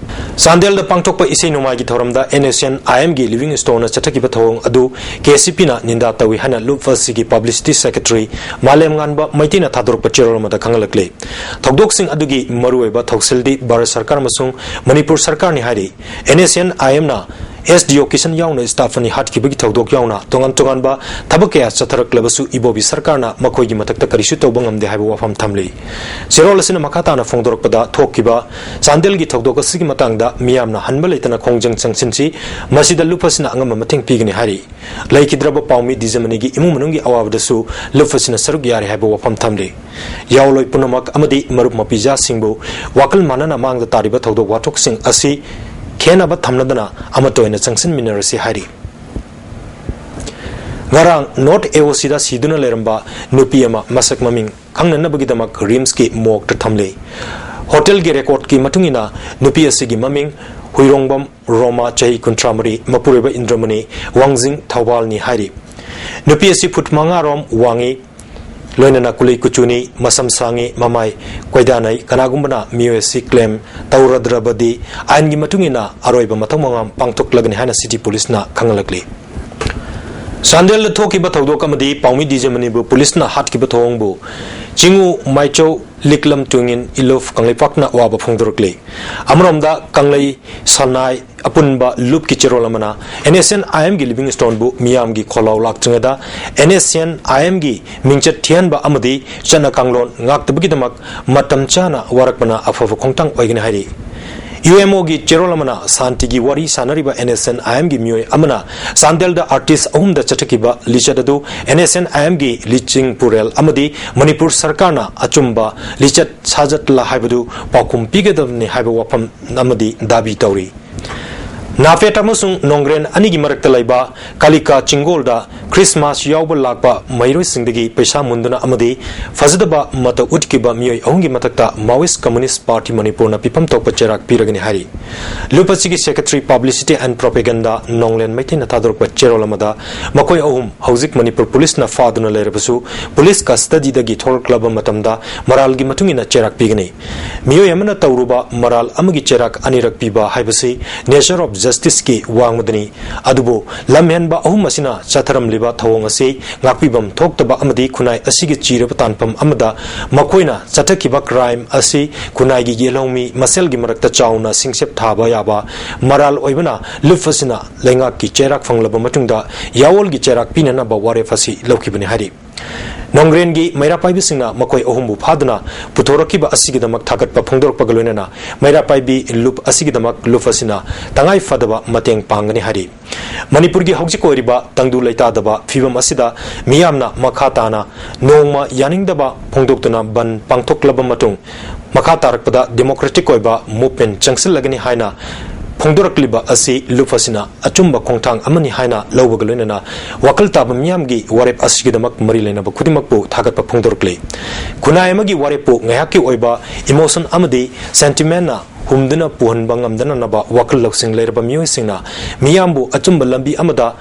ꯆꯥꯟꯗꯦꯜꯗ ꯄꯥꯡꯊꯣꯛꯄ ꯏꯁꯩ ꯅꯣꯡꯃꯥꯏꯒꯤ ꯊꯧꯔꯝꯗ NSCN-IM-ꯒꯤ Living Stone-ꯅ ꯆꯠꯊꯈꯤꯕ ꯊꯧꯑꯣꯡ ꯑꯗꯨ KCP-ꯅ ꯅꯤꯟꯗꯥ ꯇꯧꯏ ꯍꯥꯏꯅ ꯂꯨꯞ ꯑꯁꯤꯒꯤ publicity secretary ꯃꯥꯂꯦꯝꯉꯥꯟꯕ ꯃꯩꯇꯩꯅ ꯊꯥꯗꯣꯔꯛꯄ ꯆꯦꯔꯣꯜ ꯑꯃꯗ ꯈꯪꯍꯜꯂꯛꯂꯤ꯫ ꯊꯧꯗꯣꯛꯁꯤꯡ ꯑꯗꯨꯒꯤ ꯃꯔꯨꯑꯣꯏꯕ ꯊꯧꯁꯤꯜꯗꯤ ꯚꯥꯔꯠ ꯁꯔꯀꯥꯔ ꯑꯃꯁꯨꯡ ꯃꯅꯤꯄꯨꯔ ꯁꯔꯀꯥꯔꯅꯤ ꯍꯥꯏꯔꯤ꯫ NSCN-IM-ꯅ SDO ꯀꯤꯁꯟ ꯌꯥꯎꯅ staff ꯑꯅꯤ ꯍꯥꯠꯈꯤꯕꯒꯤ ꯊꯧꯗꯣꯛ ꯌꯥꯎꯅ ꯇꯣꯉꯥꯟ ꯇꯣꯉꯥꯟꯕ ꯊꯕꯛ ꯀꯌꯥ ꯆꯠꯊꯔꯛꯂꯕꯁꯨ ꯏꯕꯣꯕꯤ ꯁꯔꯀꯥꯔꯅ ꯃꯈꯣꯏꯒꯤ ꯃꯊꯛꯇ ꯀꯔꯤꯁꯨ ꯇꯧꯕ ꯉꯝꯗꯦ ꯍꯥꯏꯕ ꯋꯥꯐꯝ ꯊꯝꯂꯤ꯫ ꯆꯦꯔꯣꯜ ꯑꯁꯤꯅ ꯃꯈꯥ ꯇꯥꯅ ꯐꯣꯡꯗꯣꯔꯛꯄꯗ, ꯊꯣꯛꯈꯤꯕ ꯆꯥꯟꯗꯦꯜꯒꯤ ꯊꯧꯗꯣꯛ ꯑꯁꯤꯒꯤ ꯃꯇꯥꯡꯗ ꯃꯤꯌꯥꯝꯅ ꯍꯟꯕ ꯂꯩꯇꯅ ꯈꯣꯡꯖꯪ ꯆꯪꯁꯤꯟꯁꯤ꯫ ꯃꯁꯤꯗ ꯂꯨꯞ ꯑꯁꯤꯅ ꯑꯉꯝꯕ ꯃꯇꯦꯡ ꯄꯤꯒꯅꯤ ꯍꯥꯏꯔꯤ꯫ ꯂꯩꯈꯤꯗ꯭ꯔꯕ ꯄꯥꯎꯃꯤ ꯗꯤꯖꯃꯅꯤꯒꯤ ꯏꯃꯨꯡ ꯃꯅꯨꯡꯒꯤ ꯑꯋꯥꯕꯗꯁꯨ ꯂꯨꯞ ꯑꯁꯤꯅ ꯁꯔꯨꯛ ꯌꯥꯔꯤ ꯍꯥꯏꯕ ꯋꯥꯐꯝ ꯊꯝꯂꯤ꯫ ꯌꯥꯑꯣꯟꯂꯣꯏ ꯄꯨꯝꯅꯃꯛ ꯑꯃꯗꯤ ꯃꯔꯨꯞ ꯃꯄꯤꯖꯥꯁꯤꯡꯕꯨ ꯋꯥꯈꯜ ꯃꯥꯟꯅꯅ ꯃꯥꯡꯗ ꯇꯥꯔꯤꯕ ꯊꯧꯗꯣꯛ ꯋꯥꯊꯣꯛꯁꯤꯡ ꯑꯁꯤ ꯈꯦꯠꯅꯕ ꯊꯝꯅꯗꯅ ꯑꯃꯠꯇ ꯑꯣꯏꯅ ꯆꯪꯁꯤꯟꯃꯤꯟꯅꯔꯁꯤ ꯍꯥꯏꯔꯤ꯫ ꯉꯔꯥꯡ ꯅꯣꯔꯠ ꯑꯦ ꯑꯣ ꯁꯤꯗ ꯁꯤꯗꯨꯅ ꯂꯩꯔꯝꯕ ꯅꯨꯄꯤ ꯑꯃ ꯃꯁꯛ ꯃꯃꯤꯡ ꯈꯪꯅꯅꯕꯒꯤꯗꯃꯛ ꯔꯤꯝꯁꯀꯤ ꯃꯣꯔꯒꯇ ꯊꯝꯂꯤ꯫ ꯍꯣꯇꯦꯜꯒꯤ ꯔꯦꯀꯣꯔꯗꯀꯤ ꯃꯇꯨꯡ ꯏꯟꯅ ꯅꯨꯄꯤ ꯑꯁꯤꯒꯤ ꯃꯃꯤꯡ ꯍꯨꯏꯔꯣꯡꯕꯝ ꯔꯣꯃꯥ, ꯆꯍꯤ ꯀꯨꯟꯊ꯭ꯔꯥ ꯃꯔꯤ, ꯃꯄꯨꯔꯣꯏꯕ ꯏꯟꯗ꯭ꯔꯃꯅꯤ, ꯋꯥꯡꯖꯤꯡ, ꯊꯧꯕꯥꯜꯅꯤ ꯍꯥꯏꯔꯤ꯫ ꯅꯨꯄꯤ ꯑꯁꯤ ꯐꯨꯠ ꯃꯉꯥ ꯔꯣꯝ ꯋꯥꯡꯏ, ꯂꯣꯏꯅꯅ ꯀꯨꯂꯩ ꯀꯨꯆꯨꯅꯤ, ꯃꯁꯝ ꯁꯥꯡꯏ, ꯃꯃꯥꯏ ꯀꯣꯏꯗꯥꯅꯩ꯫ ꯀꯅꯥꯒꯨꯝꯕꯅ ꯃꯤꯑꯣꯏ ꯑꯁꯤ ꯀ꯭ꯂꯦꯝ ꯇꯧꯔꯗ꯭ꯔꯕꯗꯤ ꯑꯥꯏꯟꯒꯤ ꯃꯇꯨꯡ ꯏꯟꯅ ꯑꯔꯣꯏꯕ ꯃꯊꯧ ꯃꯉꯥꯝ ꯄꯥꯡꯊꯣꯛꯂꯒꯅꯤ ꯍꯥꯏꯅ ꯁꯤꯇꯤ ꯄꯨꯂꯤꯁꯅ ꯈꯪꯍꯜꯂꯛꯂꯤ꯫ ꯆꯥꯟꯗꯦꯜꯗ ꯊꯣꯛꯈꯤꯕ ꯊꯧꯗꯣꯛ ꯑꯃꯗꯤ ꯄꯥꯎꯃꯤ ꯗꯤꯖꯃꯅꯤꯕꯨ ꯄꯨꯂꯤꯁꯅ ꯍꯥꯠꯈꯤꯕ ꯊꯧꯑꯣꯡꯕꯨ ꯆꯤꯡꯉꯨ ꯃꯥꯏꯆꯧ ꯂꯤꯛꯂꯝ ꯇꯨꯡꯏꯟ ꯏꯂꯨꯐ ꯀꯪꯂꯩꯄꯥꯛꯅ ꯑꯋꯥꯕ ꯐꯣꯡꯗꯣꯔꯛꯂꯤ꯫ ꯑꯃꯔꯣꯝꯗ ꯀꯪꯂꯩ ꯁꯅꯥꯏ ꯑꯄꯨꯟꯕ ꯂꯨꯞꯀꯤ ꯆꯦꯔꯣꯜ ꯑꯃꯅ ꯑꯦꯟ ꯑꯦꯁ ꯑꯦꯟ ꯑꯥꯏ ꯑꯦꯝꯒꯤ ꯂꯤꯚꯤꯡꯁ꯭ꯇꯣꯟꯕꯨ ꯃꯤꯌꯥꯝꯒꯤ ꯈꯣꯜꯂꯥꯎ ꯂꯥꯛꯇ꯭ꯔꯤꯉꯩꯗ ꯑꯦꯟ ꯑꯦꯁ ꯑꯦꯟ ꯑꯥꯏ ꯑꯦꯝꯒꯤ ꯃꯤꯡꯆꯠ ꯊꯤꯍꯟꯕ ꯑꯃꯗꯤ ꯆꯠꯅ ꯀꯥꯡꯂꯣꯟ ꯉꯥꯛꯇꯕꯒꯤꯗꯃꯛ ꯃꯇꯝ ꯆꯥꯅ ꯋꯥꯔꯛꯄꯅ ꯑꯐꯕ ꯈꯣꯡꯊꯥꯡ ꯑꯣꯏꯒꯅꯤ ꯍꯥꯏꯔꯤ꯫ ꯌꯨ ꯑꯦꯝ ꯑꯣꯒꯤ ꯆꯦꯔꯣꯜ ꯑꯃꯅ ꯁꯥꯟꯇꯤꯒꯤ ꯋꯥꯔꯤ ꯁꯥꯟꯅꯔꯤꯕ ꯑꯦꯟ ꯑꯦꯁ ꯑꯦꯟ ꯑꯥꯏ ꯑꯦꯝꯒꯤ ꯃꯤꯑꯣꯏ ꯑꯃꯅ ꯆꯥꯟꯗꯦꯜꯗ ꯑꯥꯔꯇꯤꯁ ꯑꯍꯨꯝꯗ ꯆꯠꯊꯈꯤꯕ ꯂꯤꯆꯠ ꯑꯗꯨ ꯑꯦꯟ ꯑꯦꯁ ꯑꯦꯟ ꯑꯥꯏ ꯑꯦꯝꯒꯤ ꯂꯤꯆꯤꯡ ꯄꯨꯔꯦꯜ ꯑꯃꯗꯤ ꯃꯅꯤꯄꯨꯔ ꯁꯔꯀꯥꯔꯅ ꯑꯆꯨꯝꯕ ꯂꯤꯆꯠ ꯁꯥꯖꯠꯂ ꯍꯥꯏꯕꯗꯨ ꯄꯥꯎꯈꯨꯝ ꯄꯤꯒꯗꯕꯅꯤ ꯍꯥꯏꯕ ꯋꯥꯐꯝ ꯑꯃꯗꯤ ꯗꯥꯕꯤ ꯇꯧꯔꯤ꯫ ꯅꯥꯐꯦꯠ ꯑꯃꯁꯨꯡ ꯅꯣꯡꯒ꯭ꯔꯦꯟ ꯑꯅꯤꯒꯤ ꯃꯔꯛꯇ ꯂꯩꯕ ꯀꯥꯂꯤꯀꯥ ꯆꯤꯡꯒꯣꯜꯗ ꯈ꯭ꯔꯤꯁꯃꯥꯁ ꯌꯥꯎꯕ ꯂꯥꯛꯄ ꯃꯍꯩꯔꯣꯏꯁꯤꯡꯗꯒꯤ ꯄꯩꯁꯥ ꯃꯨꯟꯗꯨꯅ ꯑꯃꯗꯤ ꯐꯖꯗꯕ ꯃꯇꯧ ꯎꯠꯈꯤꯕ ꯃꯤꯑꯣꯏ ꯑꯍꯨꯝꯒꯤ ꯃꯊꯛꯇ Maoist Communist Party ꯃꯅꯤꯄꯨꯔꯅ ꯄꯤꯐꯝ ꯊꯣꯛꯄ ꯆꯩꯔꯥꯛ ꯄꯤꯔꯒꯅꯤ ꯍꯥꯏꯔꯤ꯫ ꯂꯨꯞ ꯑꯁꯤꯒꯤ Secretary Publicity and Propaganda ꯅꯣꯡꯂꯦꯟ ꯃꯩꯇꯩꯅ ꯊꯥꯗꯣꯔꯛꯄ ꯆꯦꯔꯣꯜ ꯑꯃꯗ ꯃꯈꯣꯏ ꯑꯍꯨꯝ ꯍꯧꯖꯤꯛ ꯃꯅꯤꯄꯨꯔ ꯄꯨꯂꯤꯁꯅ ꯐꯥꯗꯨꯅ ꯂꯩꯔꯕꯁꯨ ꯄꯨꯂꯤꯁ ꯀꯁꯇꯗꯤꯗꯒꯤ ꯊꯣꯛꯂꯛꯂꯕ ꯃꯇꯝꯗ ꯃꯔꯥꯜꯒꯤ ꯃꯇꯨꯡ ꯏꯟꯅ ꯆꯩꯔꯥꯛ ꯄꯤꯒꯅꯤ꯫ ꯃꯤꯑꯣꯏ ꯑꯃꯅ ꯇꯧꯔꯨꯕ ꯃꯔꯥꯜ ꯑꯃꯒꯤ ꯆꯩꯔꯥꯛ ꯑꯅꯤꯔꯛ ꯄꯤꯕ ꯍꯥꯏꯕꯁꯤ nature of justiceꯀꯤ ꯋꯥꯡꯃꯗꯅꯤ꯫ ꯑꯗꯨꯕꯨ ꯂꯝꯍꯦꯟꯕ ꯑꯍꯨꯝ ꯑꯁꯤꯅ ꯆꯠꯊꯔꯝꯂꯤꯕ ꯊꯧꯑꯣꯡ ꯑꯁꯤ ꯉꯥꯛꯄꯤꯐꯝ ꯊꯣꯛꯇꯕ ꯑꯃꯗꯤ ꯈꯨꯟꯅꯥꯏ ꯑꯁꯤꯒꯤ ꯆꯤꯔꯕ ꯇꯥꯟꯐꯝ ꯑꯃꯗ ꯃꯈꯣꯏꯅ ꯆꯠꯊꯈꯤꯕ crime ꯑꯁꯤ ꯈꯨꯟꯅꯥꯏꯒꯤ ꯌꯦꯜꯍꯧꯃꯤ ꯃꯁꯦꯜꯒꯤ ꯃꯔꯛꯇ ꯆꯥꯎꯅ ꯁꯤꯡꯁꯦꯞ ꯊꯥꯕ ꯌꯥꯕ ꯃꯔꯥꯜ ꯑꯣꯏꯕꯅ ꯂꯨꯞ ꯑꯁꯤꯅ ꯂꯩꯉꯥꯛꯀꯤ ꯆꯩꯔꯥꯛ ꯐꯪꯂꯕ ꯃꯇꯨꯡꯗ ꯌꯥꯑꯣꯜꯒꯤ ꯆꯩꯔꯥꯛ ꯄꯤꯅꯅꯕ ꯋꯥꯔꯦꯞ ꯑꯁꯤ ꯂꯧꯈꯤꯕꯅꯤ ꯍꯥꯏꯔꯤ꯫ ꯅꯣꯡꯒ꯭ꯔꯦꯟꯒꯤ ꯃꯩꯔꯥ ꯄꯥꯏꯕꯤꯁꯤꯡꯅ ꯃꯈꯣꯏ ꯑꯍꯨꯝꯕꯨ ꯐꯥꯗꯨꯅ ꯄꯨꯊꯣꯔꯛꯈꯤꯕ ꯑꯁꯤꯒꯤꯗꯃꯛ ꯊꯥꯒꯠꯄ ꯐꯣꯡꯗꯣꯔꯛꯄꯒ ꯂꯣꯏꯅꯅ ꯃꯩꯔꯥ ꯄꯥꯏꯕꯤ ꯂꯨꯞ ꯑꯁꯤꯒꯤꯗꯃꯛ ꯂꯨꯞ ꯑꯁꯤꯅ ꯇꯉꯥꯏ ꯐꯗꯕ ꯃꯇꯦꯡ ꯄꯥꯡꯒꯅꯤ ꯍꯥꯏꯔꯤ꯫ ꯃꯅꯤꯄꯨꯔꯒꯤ ꯍꯧꯖꯤꯛ ꯑꯣꯏꯔꯤꯕ ꯇꯪꯗꯨ ꯂꯩꯇꯥꯗꯕ ꯐꯤꯕꯝ ꯑꯁꯤꯗ ꯃꯤꯌꯥꯝꯅ ꯃꯈꯥ ꯇꯥꯅ ꯅꯣꯡꯃ ꯌꯥꯅꯤꯡꯗꯕ ꯐꯣꯡꯗꯣꯛꯇꯨꯅ ꯕꯟ ꯄꯥꯡꯊꯣꯛꯂꯕ ꯃꯇꯨꯡ ꯃꯈꯥ ꯇꯥꯔꯛꯄꯗ democratic ꯑꯣꯏꯕ movement ꯆꯪꯁꯤꯜꯂꯒꯅꯤ ꯍꯥꯏꯅ ꯐꯣꯡꯗꯣꯔꯛꯂꯤꯕ ꯑꯁꯤ ꯂꯨꯞ ꯑꯁꯤꯅ ꯑꯆꯨꯝꯕ ꯈꯣꯡꯊꯥꯡ ꯑꯃꯅꯤ ꯍꯥꯏꯅ ꯂꯧꯕꯒ ꯂꯣꯏꯅꯅ ꯋꯥꯈꯜ ꯇꯥꯕ ꯃꯤꯌꯥꯝꯒꯤ ꯋꯥꯔꯦꯞ ꯑꯁꯤꯒꯤꯗꯃꯛ ꯃꯔꯤ ꯂꯩꯅꯕ ꯈꯨꯗꯤꯡꯃꯛꯄꯨ ꯊꯥꯒꯠꯄ ꯐꯣꯡꯗꯣꯔꯛꯂꯤ꯫ ꯈꯨꯟꯅꯥꯏ ꯑꯃꯒꯤ ꯋꯥꯔꯦꯞꯄꯨ ꯉꯥꯏꯍꯥꯛꯀꯤ ꯑꯣꯏꯕ emotion ꯑꯃꯗꯤ sentimentꯅ ꯍꯨꯝꯗꯨꯅ ꯄꯨꯍꯟꯕ ꯉꯝꯗꯅꯅꯕ ꯋꯥꯈꯜ ꯂꯧꯁꯤꯡ ꯂꯩꯔꯕ ꯃꯤꯑꯣꯏꯁꯤꯡꯅ ꯃꯤꯌꯥꯝꯕꯨ ꯑꯆꯨꯝꯕ ꯂꯝꯕꯤ ꯑꯃꯗ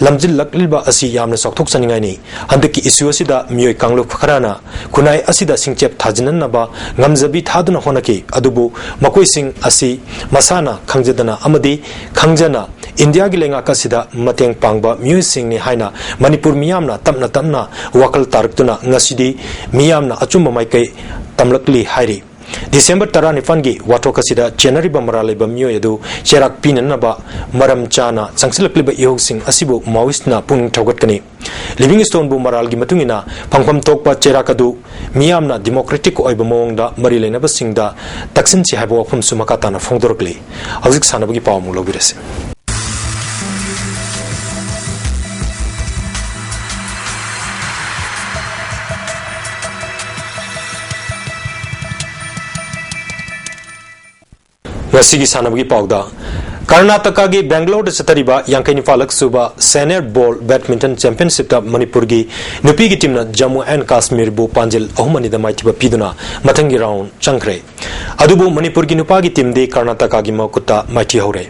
ꯂꯝꯖꯤꯜꯂꯛꯂꯤꯕ ꯑꯁꯤ ꯌꯥꯝꯅ ꯆꯥꯎꯊꯣꯛꯆꯅꯤꯡꯉꯥꯏꯅꯤ꯫ ꯍꯟꯗꯛꯀꯤ issue ꯑꯁꯤꯗ ꯃꯤꯑꯣꯏ ꯀꯥꯡꯂꯨꯞ ꯈꯔꯅ ꯈꯨꯟꯅꯥꯏ ꯑꯁꯤꯗ ꯁꯤꯡꯆꯦꯞ ꯊꯥꯖꯤꯟꯅꯅꯕ ꯉꯝꯖꯕꯤ ꯊꯥꯗꯨꯅ ꯍꯣꯠꯅꯈꯤ, ꯑꯗꯨꯕꯨ ꯃꯈꯣꯏꯁꯤꯡ ꯑꯁꯤ ꯃꯁꯥꯅ ꯈꯪꯖꯗꯅ ꯑꯃꯗꯤ ꯈꯪꯖꯅ ꯏꯟꯗꯤꯌꯥꯒꯤ ꯂꯩꯉꯥꯛ ꯑꯁꯤꯗ ꯃꯇꯦꯡ ꯄꯥꯡꯕ ꯃꯤꯑꯣꯏꯁꯤꯡꯅꯤ ꯍꯥꯏꯅ ꯃꯅꯤꯄꯨꯔ ꯃꯤꯌꯥꯝꯅ ꯇꯞꯅ ꯇꯞꯅ ꯋꯥꯈꯜ ꯇꯥꯔꯛꯇꯨꯅ ꯉꯁꯤꯗꯤ ꯃꯤꯌꯥꯝꯅ ꯑꯆꯨꯝꯕ ꯃꯥꯏꯀꯩ ꯇꯝꯂꯛꯂꯤ ꯍꯥꯏꯔꯤ꯫ ꯗꯤꯁꯦꯝꯕꯔ ꯇꯔꯥꯅꯤꯄꯥꯟꯒꯤ ꯋꯥꯊꯣꯛ ꯑꯁꯤꯗ ꯆꯦꯟꯅꯔꯤꯕ ꯃꯔꯥꯜ ꯂꯩꯕ ꯃꯤꯑꯣꯏ ꯑꯗꯨ ꯆꯩꯔꯥꯛ ꯄꯤꯅꯅꯕ ꯃꯔꯝ ꯆꯥꯅ ꯆꯪꯁꯤꯜꯂꯛꯂꯤꯕ ꯏꯍꯧꯁꯤꯡ ꯑꯁꯤꯕꯨ ꯃꯥꯑꯣꯏꯁꯅ ꯄꯨꯛꯅꯤꯡ ꯊꯧꯒꯠꯀꯅꯤ꯫ ꯂꯤꯚꯤꯡꯁ꯭ꯇꯣꯟꯕꯨ ꯃꯔꯥꯜꯒꯤ ꯃꯇꯨꯡ ꯏꯟꯅ ꯐꯪꯐꯝ ꯊꯣꯛꯄ ꯆꯩꯔꯥꯛ ꯑꯗꯨ ꯃꯤꯌꯥꯝꯅ democratic ꯑꯣꯏꯕ ꯃꯑꯣꯡꯗ ꯃꯔꯤ ꯂꯩꯅꯕꯁꯤꯡꯗ ꯇꯛꯁꯤꯟꯁꯤ ꯍꯥꯏꯕ ꯋꯥꯐꯝꯁꯨ ꯃꯈꯥ ꯇꯥꯅ ꯐꯣꯡꯗꯣꯔꯛꯂꯤ꯫ ꯍꯧꯖꯤꯛ ꯁꯥꯟꯅꯕꯒꯤ ꯄꯥꯎ ꯑꯃꯨꯛ ꯂꯧꯕꯤꯔꯁꯤ꯫ ꯉꯁꯤꯒꯤ ꯁꯥꯟꯅꯕꯒꯤ ꯄꯥꯎꯗ, ꯀꯔꯅꯥꯇꯀꯥꯒꯤ ꯕꯦꯡꯒꯂꯣꯔꯗ ꯆꯠꯊꯔꯤꯕ ꯌꯥꯡꯈꯩ ꯅꯤꯄꯥꯜꯂꯛ ꯁꯨꯕ Senior Ball Badminton Championshipꯇ ꯃꯅꯤꯄꯨꯔꯒꯤ ꯅꯨꯄꯤꯒꯤ teamꯅ ꯖꯝꯃꯨ ꯑꯦꯟ ꯀꯥꯁꯃꯤꯔꯕꯨ ꯄꯥꯟꯖꯤꯜ ꯑꯍꯨꯝ ꯑꯅꯤꯗ ꯃꯥꯏꯊꯤꯕ ꯄꯤꯗꯨꯅ ꯃꯊꯪꯒꯤ round ꯆꯪꯈ꯭ꯔꯦ꯫ ꯑꯗꯨꯕꯨ ꯃꯅꯤꯄꯨꯔꯒꯤ ꯅꯨꯄꯥꯒꯤ teamꯗꯤ ꯀꯔꯅꯥꯇꯀꯥꯒꯤ ꯃꯈꯨꯠꯇ ꯃꯥꯏꯊꯤꯍꯧꯔꯦ꯫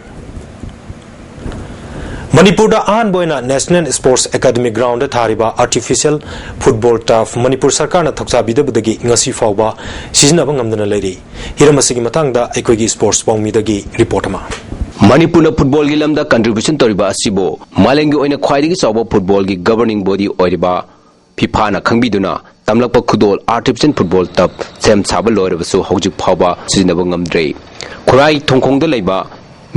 ꯃꯅꯤꯄꯨꯔꯗ ꯑꯍꯥꯟꯕ ꯑꯣꯏꯅ National Sports Academy groundꯗ ꯊꯥꯔꯤꯕ artificial football turf ꯃꯅꯤꯄꯨꯔ ꯁꯔꯀꯥꯔꯅ ꯊꯧꯁꯥꯕꯤꯗꯕꯗꯒꯤ ꯉꯁꯤ ꯐꯥꯎꯕ ꯁꯤꯖꯤꯟꯅꯕ ꯉꯝꯗꯅ ꯂꯩꯔꯤ꯫ ꯍꯤꯔꯝ ꯑꯁꯤꯒꯤ ꯃꯇꯥꯡꯗ ꯑꯩꯈꯣꯏꯒꯤ sports ꯄꯥꯎꯃꯤꯗꯒꯤ report ꯑꯃ꯫ ꯃꯅꯤꯄꯨꯔꯅ footballꯒꯤ ꯂꯝꯗ contribution ꯇꯧꯔꯤꯕ ꯑꯁꯤꯕꯨ ꯃꯥꯂꯦꯝꯒꯤ ꯑꯣꯏꯅ ꯈ꯭ꯋꯥꯏꯗꯒꯤ ꯆꯥꯎꯕ footballꯒꯤ governing body ꯑꯣꯏꯔꯤꯕ FIFAꯅ ꯈꯪꯕꯤꯗꯨꯅ ꯇꯝꯂꯛꯄ ꯈꯨꯗꯣꯜ artificial football turf ꯁꯦꯝ ꯁꯥꯕ ꯂꯣꯏꯔꯕꯁꯨ ꯍꯧꯖꯤꯛ ꯐꯥꯎꯕ ꯁꯤꯖꯤꯟꯅꯕ ꯉꯝꯗ꯭ꯔꯤ꯫ ꯈꯨꯔꯥꯏ ꯊꯣꯡꯈꯣꯡꯗ ꯂꯩꯕ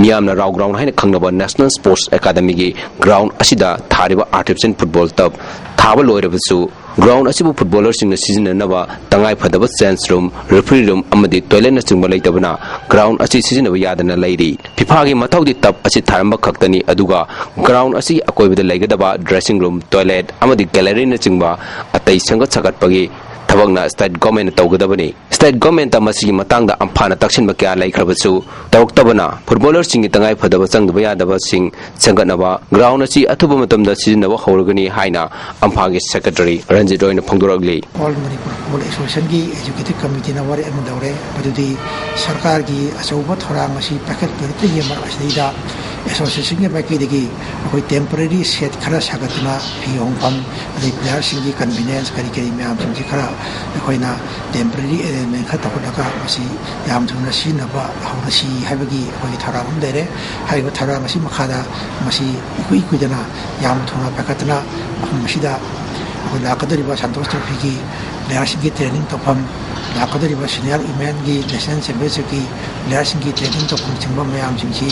ꯃꯤꯌꯥꯝꯅ ꯔꯥꯎ ground ꯍꯥꯏꯅ ꯈꯪꯅꯕ National Sports Academyꯒꯤ ground ꯑꯁꯤꯗ ꯊꯥꯔꯤꯕ artificial football turf ꯊꯥꯕ ꯂꯣꯏꯔꯕꯁꯨ ground ꯑꯁꯤꯕꯨ footballerꯁꯤꯡꯅ ꯁꯤꯖꯤꯟꯅꯅꯕ ꯇꯉꯥꯏ ꯐꯗꯕ change room, referee room ꯑꯃꯗꯤ toiletꯅꯆꯤꯡꯕ ꯂꯩꯇꯕꯅ ground ꯑꯁꯤ ꯁꯤꯖꯤꯟꯅꯕ ꯌꯥꯗꯅ ꯂꯩꯔꯤ꯫ FIFAꯒꯤ ꯃꯊꯧꯗꯤ turf ꯑꯁꯤ ꯊꯥꯔꯝꯕ ꯈꯛꯇꯅꯤ, ꯑꯗꯨꯒ ground ꯑꯁꯤꯒꯤ ꯑꯀꯣꯏꯕꯗ ꯂꯩꯒꯗꯕ dressing room, toilet ꯑꯃꯗꯤ galleryꯅꯆꯤꯡꯕ ꯑꯇꯩ ꯁꯦꯝꯒꯠ ꯁꯥꯒꯠꯄꯒꯤ ꯊꯕꯛꯅ state government ꯇꯧꯒꯗꯕꯅꯤ꯫ State government ꯃꯁꯤꯒꯤ ꯃꯇꯥꯡꯗ ꯑꯝꯐꯥꯅ ꯇꯛꯁꯤꯟꯕ ꯀꯌꯥ ꯂꯩꯈ꯭ꯔꯕꯁꯨ ꯇꯧꯔꯛꯇꯕꯅ footballerꯁꯤꯡꯒꯤ ꯇꯉꯥꯏ ꯐꯗꯕ ꯆꯪꯗꯕ ꯌꯥꯗꯕꯁꯤꯡ ꯁꯦꯝꯒꯠꯅꯕ ground ꯑꯁꯤ ꯑꯊꯨꯕ ꯃꯇꯝꯗ ꯁꯤꯖꯤꯟꯅꯕ ꯍꯧꯔꯒꯅꯤ ꯍꯥꯏꯅ ꯑꯝꯐꯥꯒꯤ secretary Ranjit ꯔꯣꯏꯅ ꯐꯣꯡꯗꯣꯔꯛꯂꯤ꯫ All Manipur Football Associationꯒꯤ executive committeeꯅ ꯋꯥꯔꯦꯞ ꯑꯃ ꯂꯧꯔꯦ꯫ ꯃꯗꯨꯗꯤ ꯁꯔꯀꯥꯔꯒꯤ ꯑꯆꯧꯕ ꯊꯧꯔꯥꯡ ꯑꯁꯤ ꯄꯥꯏꯈꯠꯄꯤꯔꯛꯇ꯭ꯔꯤꯉꯩ ꯃꯔꯛ ꯑꯁꯤꯗꯩꯗ associationꯒꯤ ꯃꯥꯏꯀꯩꯗꯒꯤ ꯑꯩꯈꯣꯏ temporary shed ꯈꯔ ꯁꯥꯒꯠꯇꯨꯅ ꯐꯤ ꯍꯣꯡꯐꯝ, ꯑꯗꯩ playerꯁꯤꯡꯒꯤ convenience ꯀꯔꯤ ꯀꯔꯤ ꯃꯌꯥꯝꯁꯤꯡꯁꯤ ꯈꯔ ꯑꯩꯈꯣꯏꯅ temporary arrangement ꯈꯔ ꯇꯧꯈꯠꯂꯒ ꯃꯁꯤ ꯌꯥꯝ ꯊꯨꯅ ꯁꯤꯖꯤꯟꯅꯕ ꯍꯧꯔꯁꯤ ꯍꯥꯏꯕꯒꯤ ꯑꯩꯈꯣꯏꯒꯤ ꯊꯧꯔꯥꯡ ꯑꯃ ꯂꯩꯔꯦ꯫ ꯍꯥꯏꯔꯤꯕ ꯊꯧꯔꯥꯡ ꯑꯁꯤ ꯃꯈꯥꯗ ꯃꯁꯤ ꯏꯀꯨꯏ ꯀꯨꯏꯗꯅ ꯌꯥꯝ ꯊꯨꯅ ꯄꯥꯏꯈꯠꯇꯨꯅ ꯃꯐꯝ ꯑꯁꯤꯗ ꯑꯩꯈꯣꯏ ꯂꯥꯛꯀꯗꯧꯔꯤꯕ Santosh Trophyꯒꯤ playerꯁꯤꯡꯒꯤ training ꯇꯧꯐꯝ, ꯂꯥꯛꯀꯗꯧꯔꯤꯕ senior womenꯒꯤ national championshipꯀꯤ playerꯁꯤꯡꯒꯤ training ꯇꯧꯐꯝꯅꯆꯤꯡꯕ ꯃꯌꯥꯝꯁꯤꯡꯁꯤ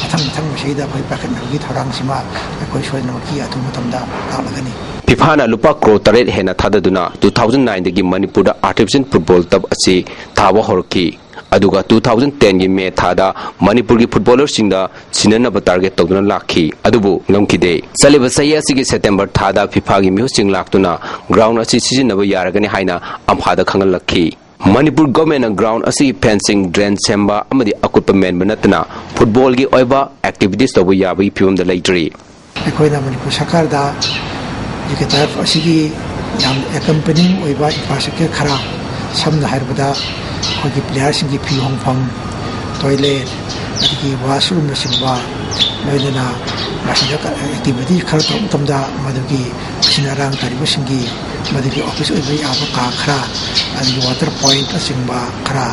ꯃꯊꯪ ꯃꯊꯪ ꯃꯁꯤꯗ ꯑꯩꯈꯣꯏ ꯄꯥꯏꯈꯠꯅꯕꯒꯤ ꯊꯧꯔꯥꯡꯁꯤꯃ ꯑꯩꯈꯣꯏ ꯁꯣꯏꯗꯅꯃꯛꯀꯤ ꯑꯊꯨꯕ ꯃꯇꯝꯗ ꯂꯥꯛꯂꯒꯅꯤ꯫ FIFAꯅ ꯂꯨꯄꯥ ꯀ꯭ꯔꯣꯔ ꯇꯔꯦꯠ ꯍꯦꯟꯅ ꯊꯥꯗꯗꯨꯅ two thousand nineꯗꯒꯤ ꯃꯅꯤꯄꯨꯔꯗ artificial football turf ꯑꯁꯤ ꯊꯥꯕ ꯍꯧꯔꯛꯈꯤ꯫ ꯑꯗꯨꯒ two thousand tenꯒꯤ ꯃꯦ ꯊꯥꯗ ꯃꯅꯤꯄꯨꯔꯒꯤ footballerꯁꯤꯡꯗ ꯁꯤꯟꯅꯅꯕ target ꯇꯧꯗꯨꯅ ꯂꯥꯛꯈꯤ, ꯑꯗꯨꯕꯨ ꯉꯝꯈꯤꯗꯦ꯫ ꯆꯠꯂꯤꯕ ꯆꯍꯤ ꯑꯁꯤꯒꯤ September ꯊꯥꯗ FIFAꯒꯤ ꯃꯤꯍꯨꯠꯁꯤꯡ ꯂꯥꯛꯇꯨꯅ ground ꯑꯁꯤ ꯁꯤꯖꯤꯟꯅꯕ ꯌꯥꯔꯒꯅꯤ ꯍꯥꯏꯅ ꯑꯝꯐꯥꯗ ꯈꯪꯍꯜꯂꯛꯈꯤ꯫ ꯃꯅꯤꯄꯨꯔ governmentꯅ ground ꯑꯁꯤꯒꯤ fencing, drain ꯁꯦꯝꯕ ꯑꯃꯗꯤ ꯑꯀꯨꯠꯄ ꯃꯦꯟꯕ ꯅꯠꯇꯅ footballꯒꯤ ꯑꯣꯏꯕ activities ꯇꯧꯕ ꯌꯥꯕꯒꯤ ꯐꯤꯕꯝꯗ ꯂꯩꯇ꯭ꯔꯤ꯫ ꯑꯩꯈꯣꯏꯅ ꯃꯅꯤꯄꯨꯔ ꯁꯔꯀꯥꯔꯗ ꯍꯧꯖꯤꯛꯀꯤ turf ꯑꯁꯤꯒꯤ ꯌꯥꯝ accompanying ꯑꯣꯏꯕ infrastructure ꯈꯔ, ꯁꯝꯅ ꯍꯥꯏꯔꯕꯗ ꯑꯩꯈꯣꯏꯒꯤ playerꯁꯤꯡꯒꯤ ꯐꯤ ꯍꯣꯡꯐꯝ, toilet, ꯑꯗꯒꯤ washroomꯅꯆꯤꯡꯕ, ꯂꯣꯏꯅꯅ ꯃꯁꯤꯗ activities ꯈꯔ ꯇꯧꯕ ꯃꯇꯝꯗ ꯃꯗꯨꯒꯤ ꯑꯁꯤꯅ ꯑꯔꯥꯡ ꯇꯥꯔꯤꯕꯁꯤꯡꯒꯤ ꯃꯗꯨꯒꯤ office ꯑꯣꯏꯕ ꯌꯥꯕ ꯀꯥ ꯈꯔ, ꯑꯗꯒꯤ water pointꯅꯆꯤꯡꯕ ꯈꯔ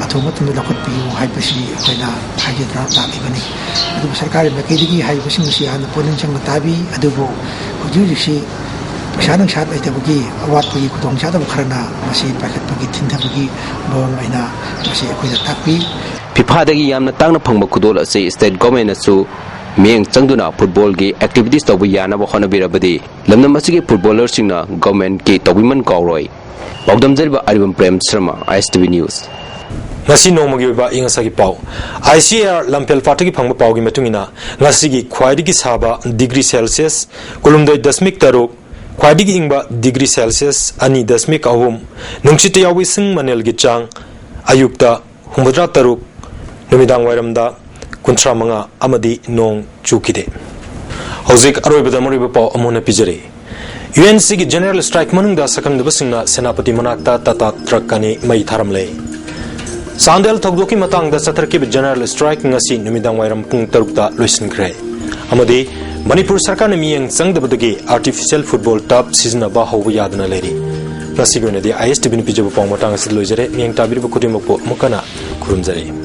ꯑꯊꯨꯕ ꯃꯇꯝꯗ ꯂꯧꯈꯠꯄꯤꯌꯨ ꯍꯥꯏꯕꯁꯤ ꯑꯩꯈꯣꯏꯅ ꯍꯥꯏꯖꯗꯨꯅ ꯂꯥꯛꯂꯤꯕꯅꯤ꯫ ꯑꯗꯨꯕꯨ ꯁꯔꯀꯥꯔꯒꯤ ꯃꯥꯏꯀꯩꯗꯒꯤ ꯍꯥꯏꯔꯤꯕꯁꯤꯡ ꯑꯁꯤ ꯌꯥꯝꯅ ꯄꯨꯛꯅꯤꯡ ꯆꯪꯅ ꯇꯥꯕꯤ꯫ ꯑꯗꯨꯕꯨ ꯍꯧꯖꯤꯛ ꯍꯧꯖꯤꯛꯁꯤ ꯄꯩꯁꯥ ꯅꯨꯡꯁꯥ ꯂꯩꯇꯕꯒꯤ ꯑꯋꯥꯠꯄꯒꯤ ꯈꯨꯗꯣꯡꯆꯥꯗꯕ ꯈꯔꯅ ꯃꯁꯤ ꯄꯥꯏꯈꯠꯄꯒꯤ ꯊꯤꯡꯊꯕꯒꯤ ꯃꯑꯣꯡ ꯑꯣꯏꯅ ꯃꯁꯤ ꯑꯩꯈꯣꯏꯗ ꯇꯥꯛꯄꯤ꯫ FIFAꯗꯒꯤ ꯌꯥꯝꯅ ꯇꯥꯡꯅ ꯐꯪꯕ ꯈꯨꯗꯣꯜ ꯑꯁꯤ state governmentꯅꯁꯨ ꯃꯤꯠꯌꯦꯡ ꯆꯪꯗꯨꯅ footballꯒꯤ activities ꯇꯧꯕ ꯌꯥꯅꯕ ꯍꯣꯠꯅꯕꯤꯔꯕꯗꯤ ꯂꯝꯗꯝ ꯑꯁꯤꯒꯤ footballerꯁꯤꯡꯅ governmentꯀꯤ ꯇꯧꯕꯤꯃꯜ ꯀꯥꯎꯔꯣꯏ꯫ ꯄꯥꯎꯗꯝꯖꯔꯤꯕ ꯑꯔꯤꯕꯝ ꯄ꯭ꯔꯦꯝ ꯁꯔꯃ, ISTV News꯫ ꯉꯁꯤ ꯅꯣꯡꯃꯒꯤ ꯑꯣꯏꯕ ꯑꯏꯪ ꯑꯁꯥꯒꯤ ꯄꯥꯎ꯫ ICAR ꯂꯝꯐꯦꯜ ꯄꯥꯠꯇꯒꯤ ꯐꯪꯕ ꯄꯥꯎꯒꯤ ꯃꯇꯨꯡ ꯏꯟꯅ, ꯉꯁꯤꯒꯤ ꯈ꯭ꯋꯥꯏꯗꯒꯤ ꯁꯥꯕ degree Celsius ꯀꯨꯟꯍꯨꯝꯗꯣꯏ ꯗꯁꯃꯤꯛ ꯇꯔꯨꯛ, ꯈ꯭ꯋꯥꯏꯗꯒꯤ ꯏꯪꯕ ꯗꯤꯒ꯭ꯔꯤ ꯁꯦꯜꯁꯤꯌꯁ ꯑꯅꯤ ꯗꯁꯃꯤꯛ ꯑꯍꯨꯝ, ꯅꯨꯡꯁꯤꯠꯇ ꯌꯥꯎꯕ ꯏꯁꯤꯡ ꯃꯅꯦꯜꯒꯤ ꯆꯥꯡ ꯑꯌꯨꯛꯇ ꯍꯨꯝꯐꯨꯇꯔꯥ ꯇꯔꯨꯛ, ꯅꯨꯃꯤꯗꯥꯡ ꯋꯥꯏꯔꯝꯗ ꯀꯨꯟꯊ꯭ꯔꯥ ꯃꯉꯥ ꯑꯃꯗꯤ ꯅꯣꯡ ꯆꯨꯈꯤꯗꯦ꯫ ꯍꯧꯖꯤꯛ ꯑꯔꯣꯏꯕꯗ ꯃꯔꯨꯑꯣꯏꯕ ꯄꯥꯎ ꯑꯃꯨꯛ ꯍꯟꯅ ꯄꯤꯖꯔꯤ꯫ ꯌꯨ ꯑꯦꯟ ꯁꯤꯒꯤ ꯖꯦꯅꯔꯦꯜ ꯁ꯭ꯇ꯭ꯔꯥꯏꯛ ꯃꯅꯨꯡꯗ ꯁꯛꯈꯪꯗꯕꯁꯤꯡꯅ ꯁꯦꯅꯥꯄꯇꯤ ꯃꯅꯥꯛꯇ ꯇꯥꯇꯥ ꯇ꯭ꯔꯛ ꯑꯅꯤ ꯃꯩ ꯊꯥꯔꯝꯂꯦ꯫ ꯆꯥꯟꯗꯦꯜ ꯊꯧꯗꯣꯛꯀꯤ ꯃꯇꯥꯡꯗ ꯆꯠꯊꯔꯛꯈꯤꯕ ꯖꯦꯅꯔꯦꯜ ꯁ꯭ꯇ꯭ꯔꯥꯏꯛ ꯉꯁꯤ ꯅꯨꯃꯤꯗꯥꯡ ꯋꯥꯏꯔꯝ ꯄꯨꯡ ꯇꯔꯨꯛꯇ ꯂꯣꯏꯁꯤꯟꯈ꯭ꯔꯦ꯫ ꯑꯃꯗꯤ ꯃꯅꯤꯄꯨꯔ ꯁꯔꯀꯥꯔꯅ ꯃꯤꯠꯌꯦꯡ ꯆꯪꯗꯕꯗꯒꯤ ꯑꯥꯔꯇꯤꯐꯤꯁꯤꯌꯦꯜ ꯐꯨꯠꯕꯣꯜ ꯇꯔꯐ ꯁꯤꯖꯤꯟꯅꯕ ꯍꯧꯕ ꯌꯥꯗꯅ ꯂꯩꯔꯤ꯫ ꯉꯁꯤꯒꯤ ꯑꯣꯏꯅꯗꯤ ꯑꯥꯏ ꯑꯦꯁ ꯇꯤ ꯚꯤꯅ ꯄꯤꯖꯕ ꯄꯥꯎ ꯃꯇꯥꯡ ꯑꯁꯤꯗ ꯂꯣꯏꯖꯔꯦ꯫ ꯃꯤꯠꯌꯦꯡ ꯇꯥꯕꯤꯔꯤꯕ ꯈꯨꯗꯤꯡꯃꯛꯄꯨ ꯑꯃꯨꯛ ꯍꯟꯅ ꯈꯨꯔꯨꯝꯖꯔꯤ꯫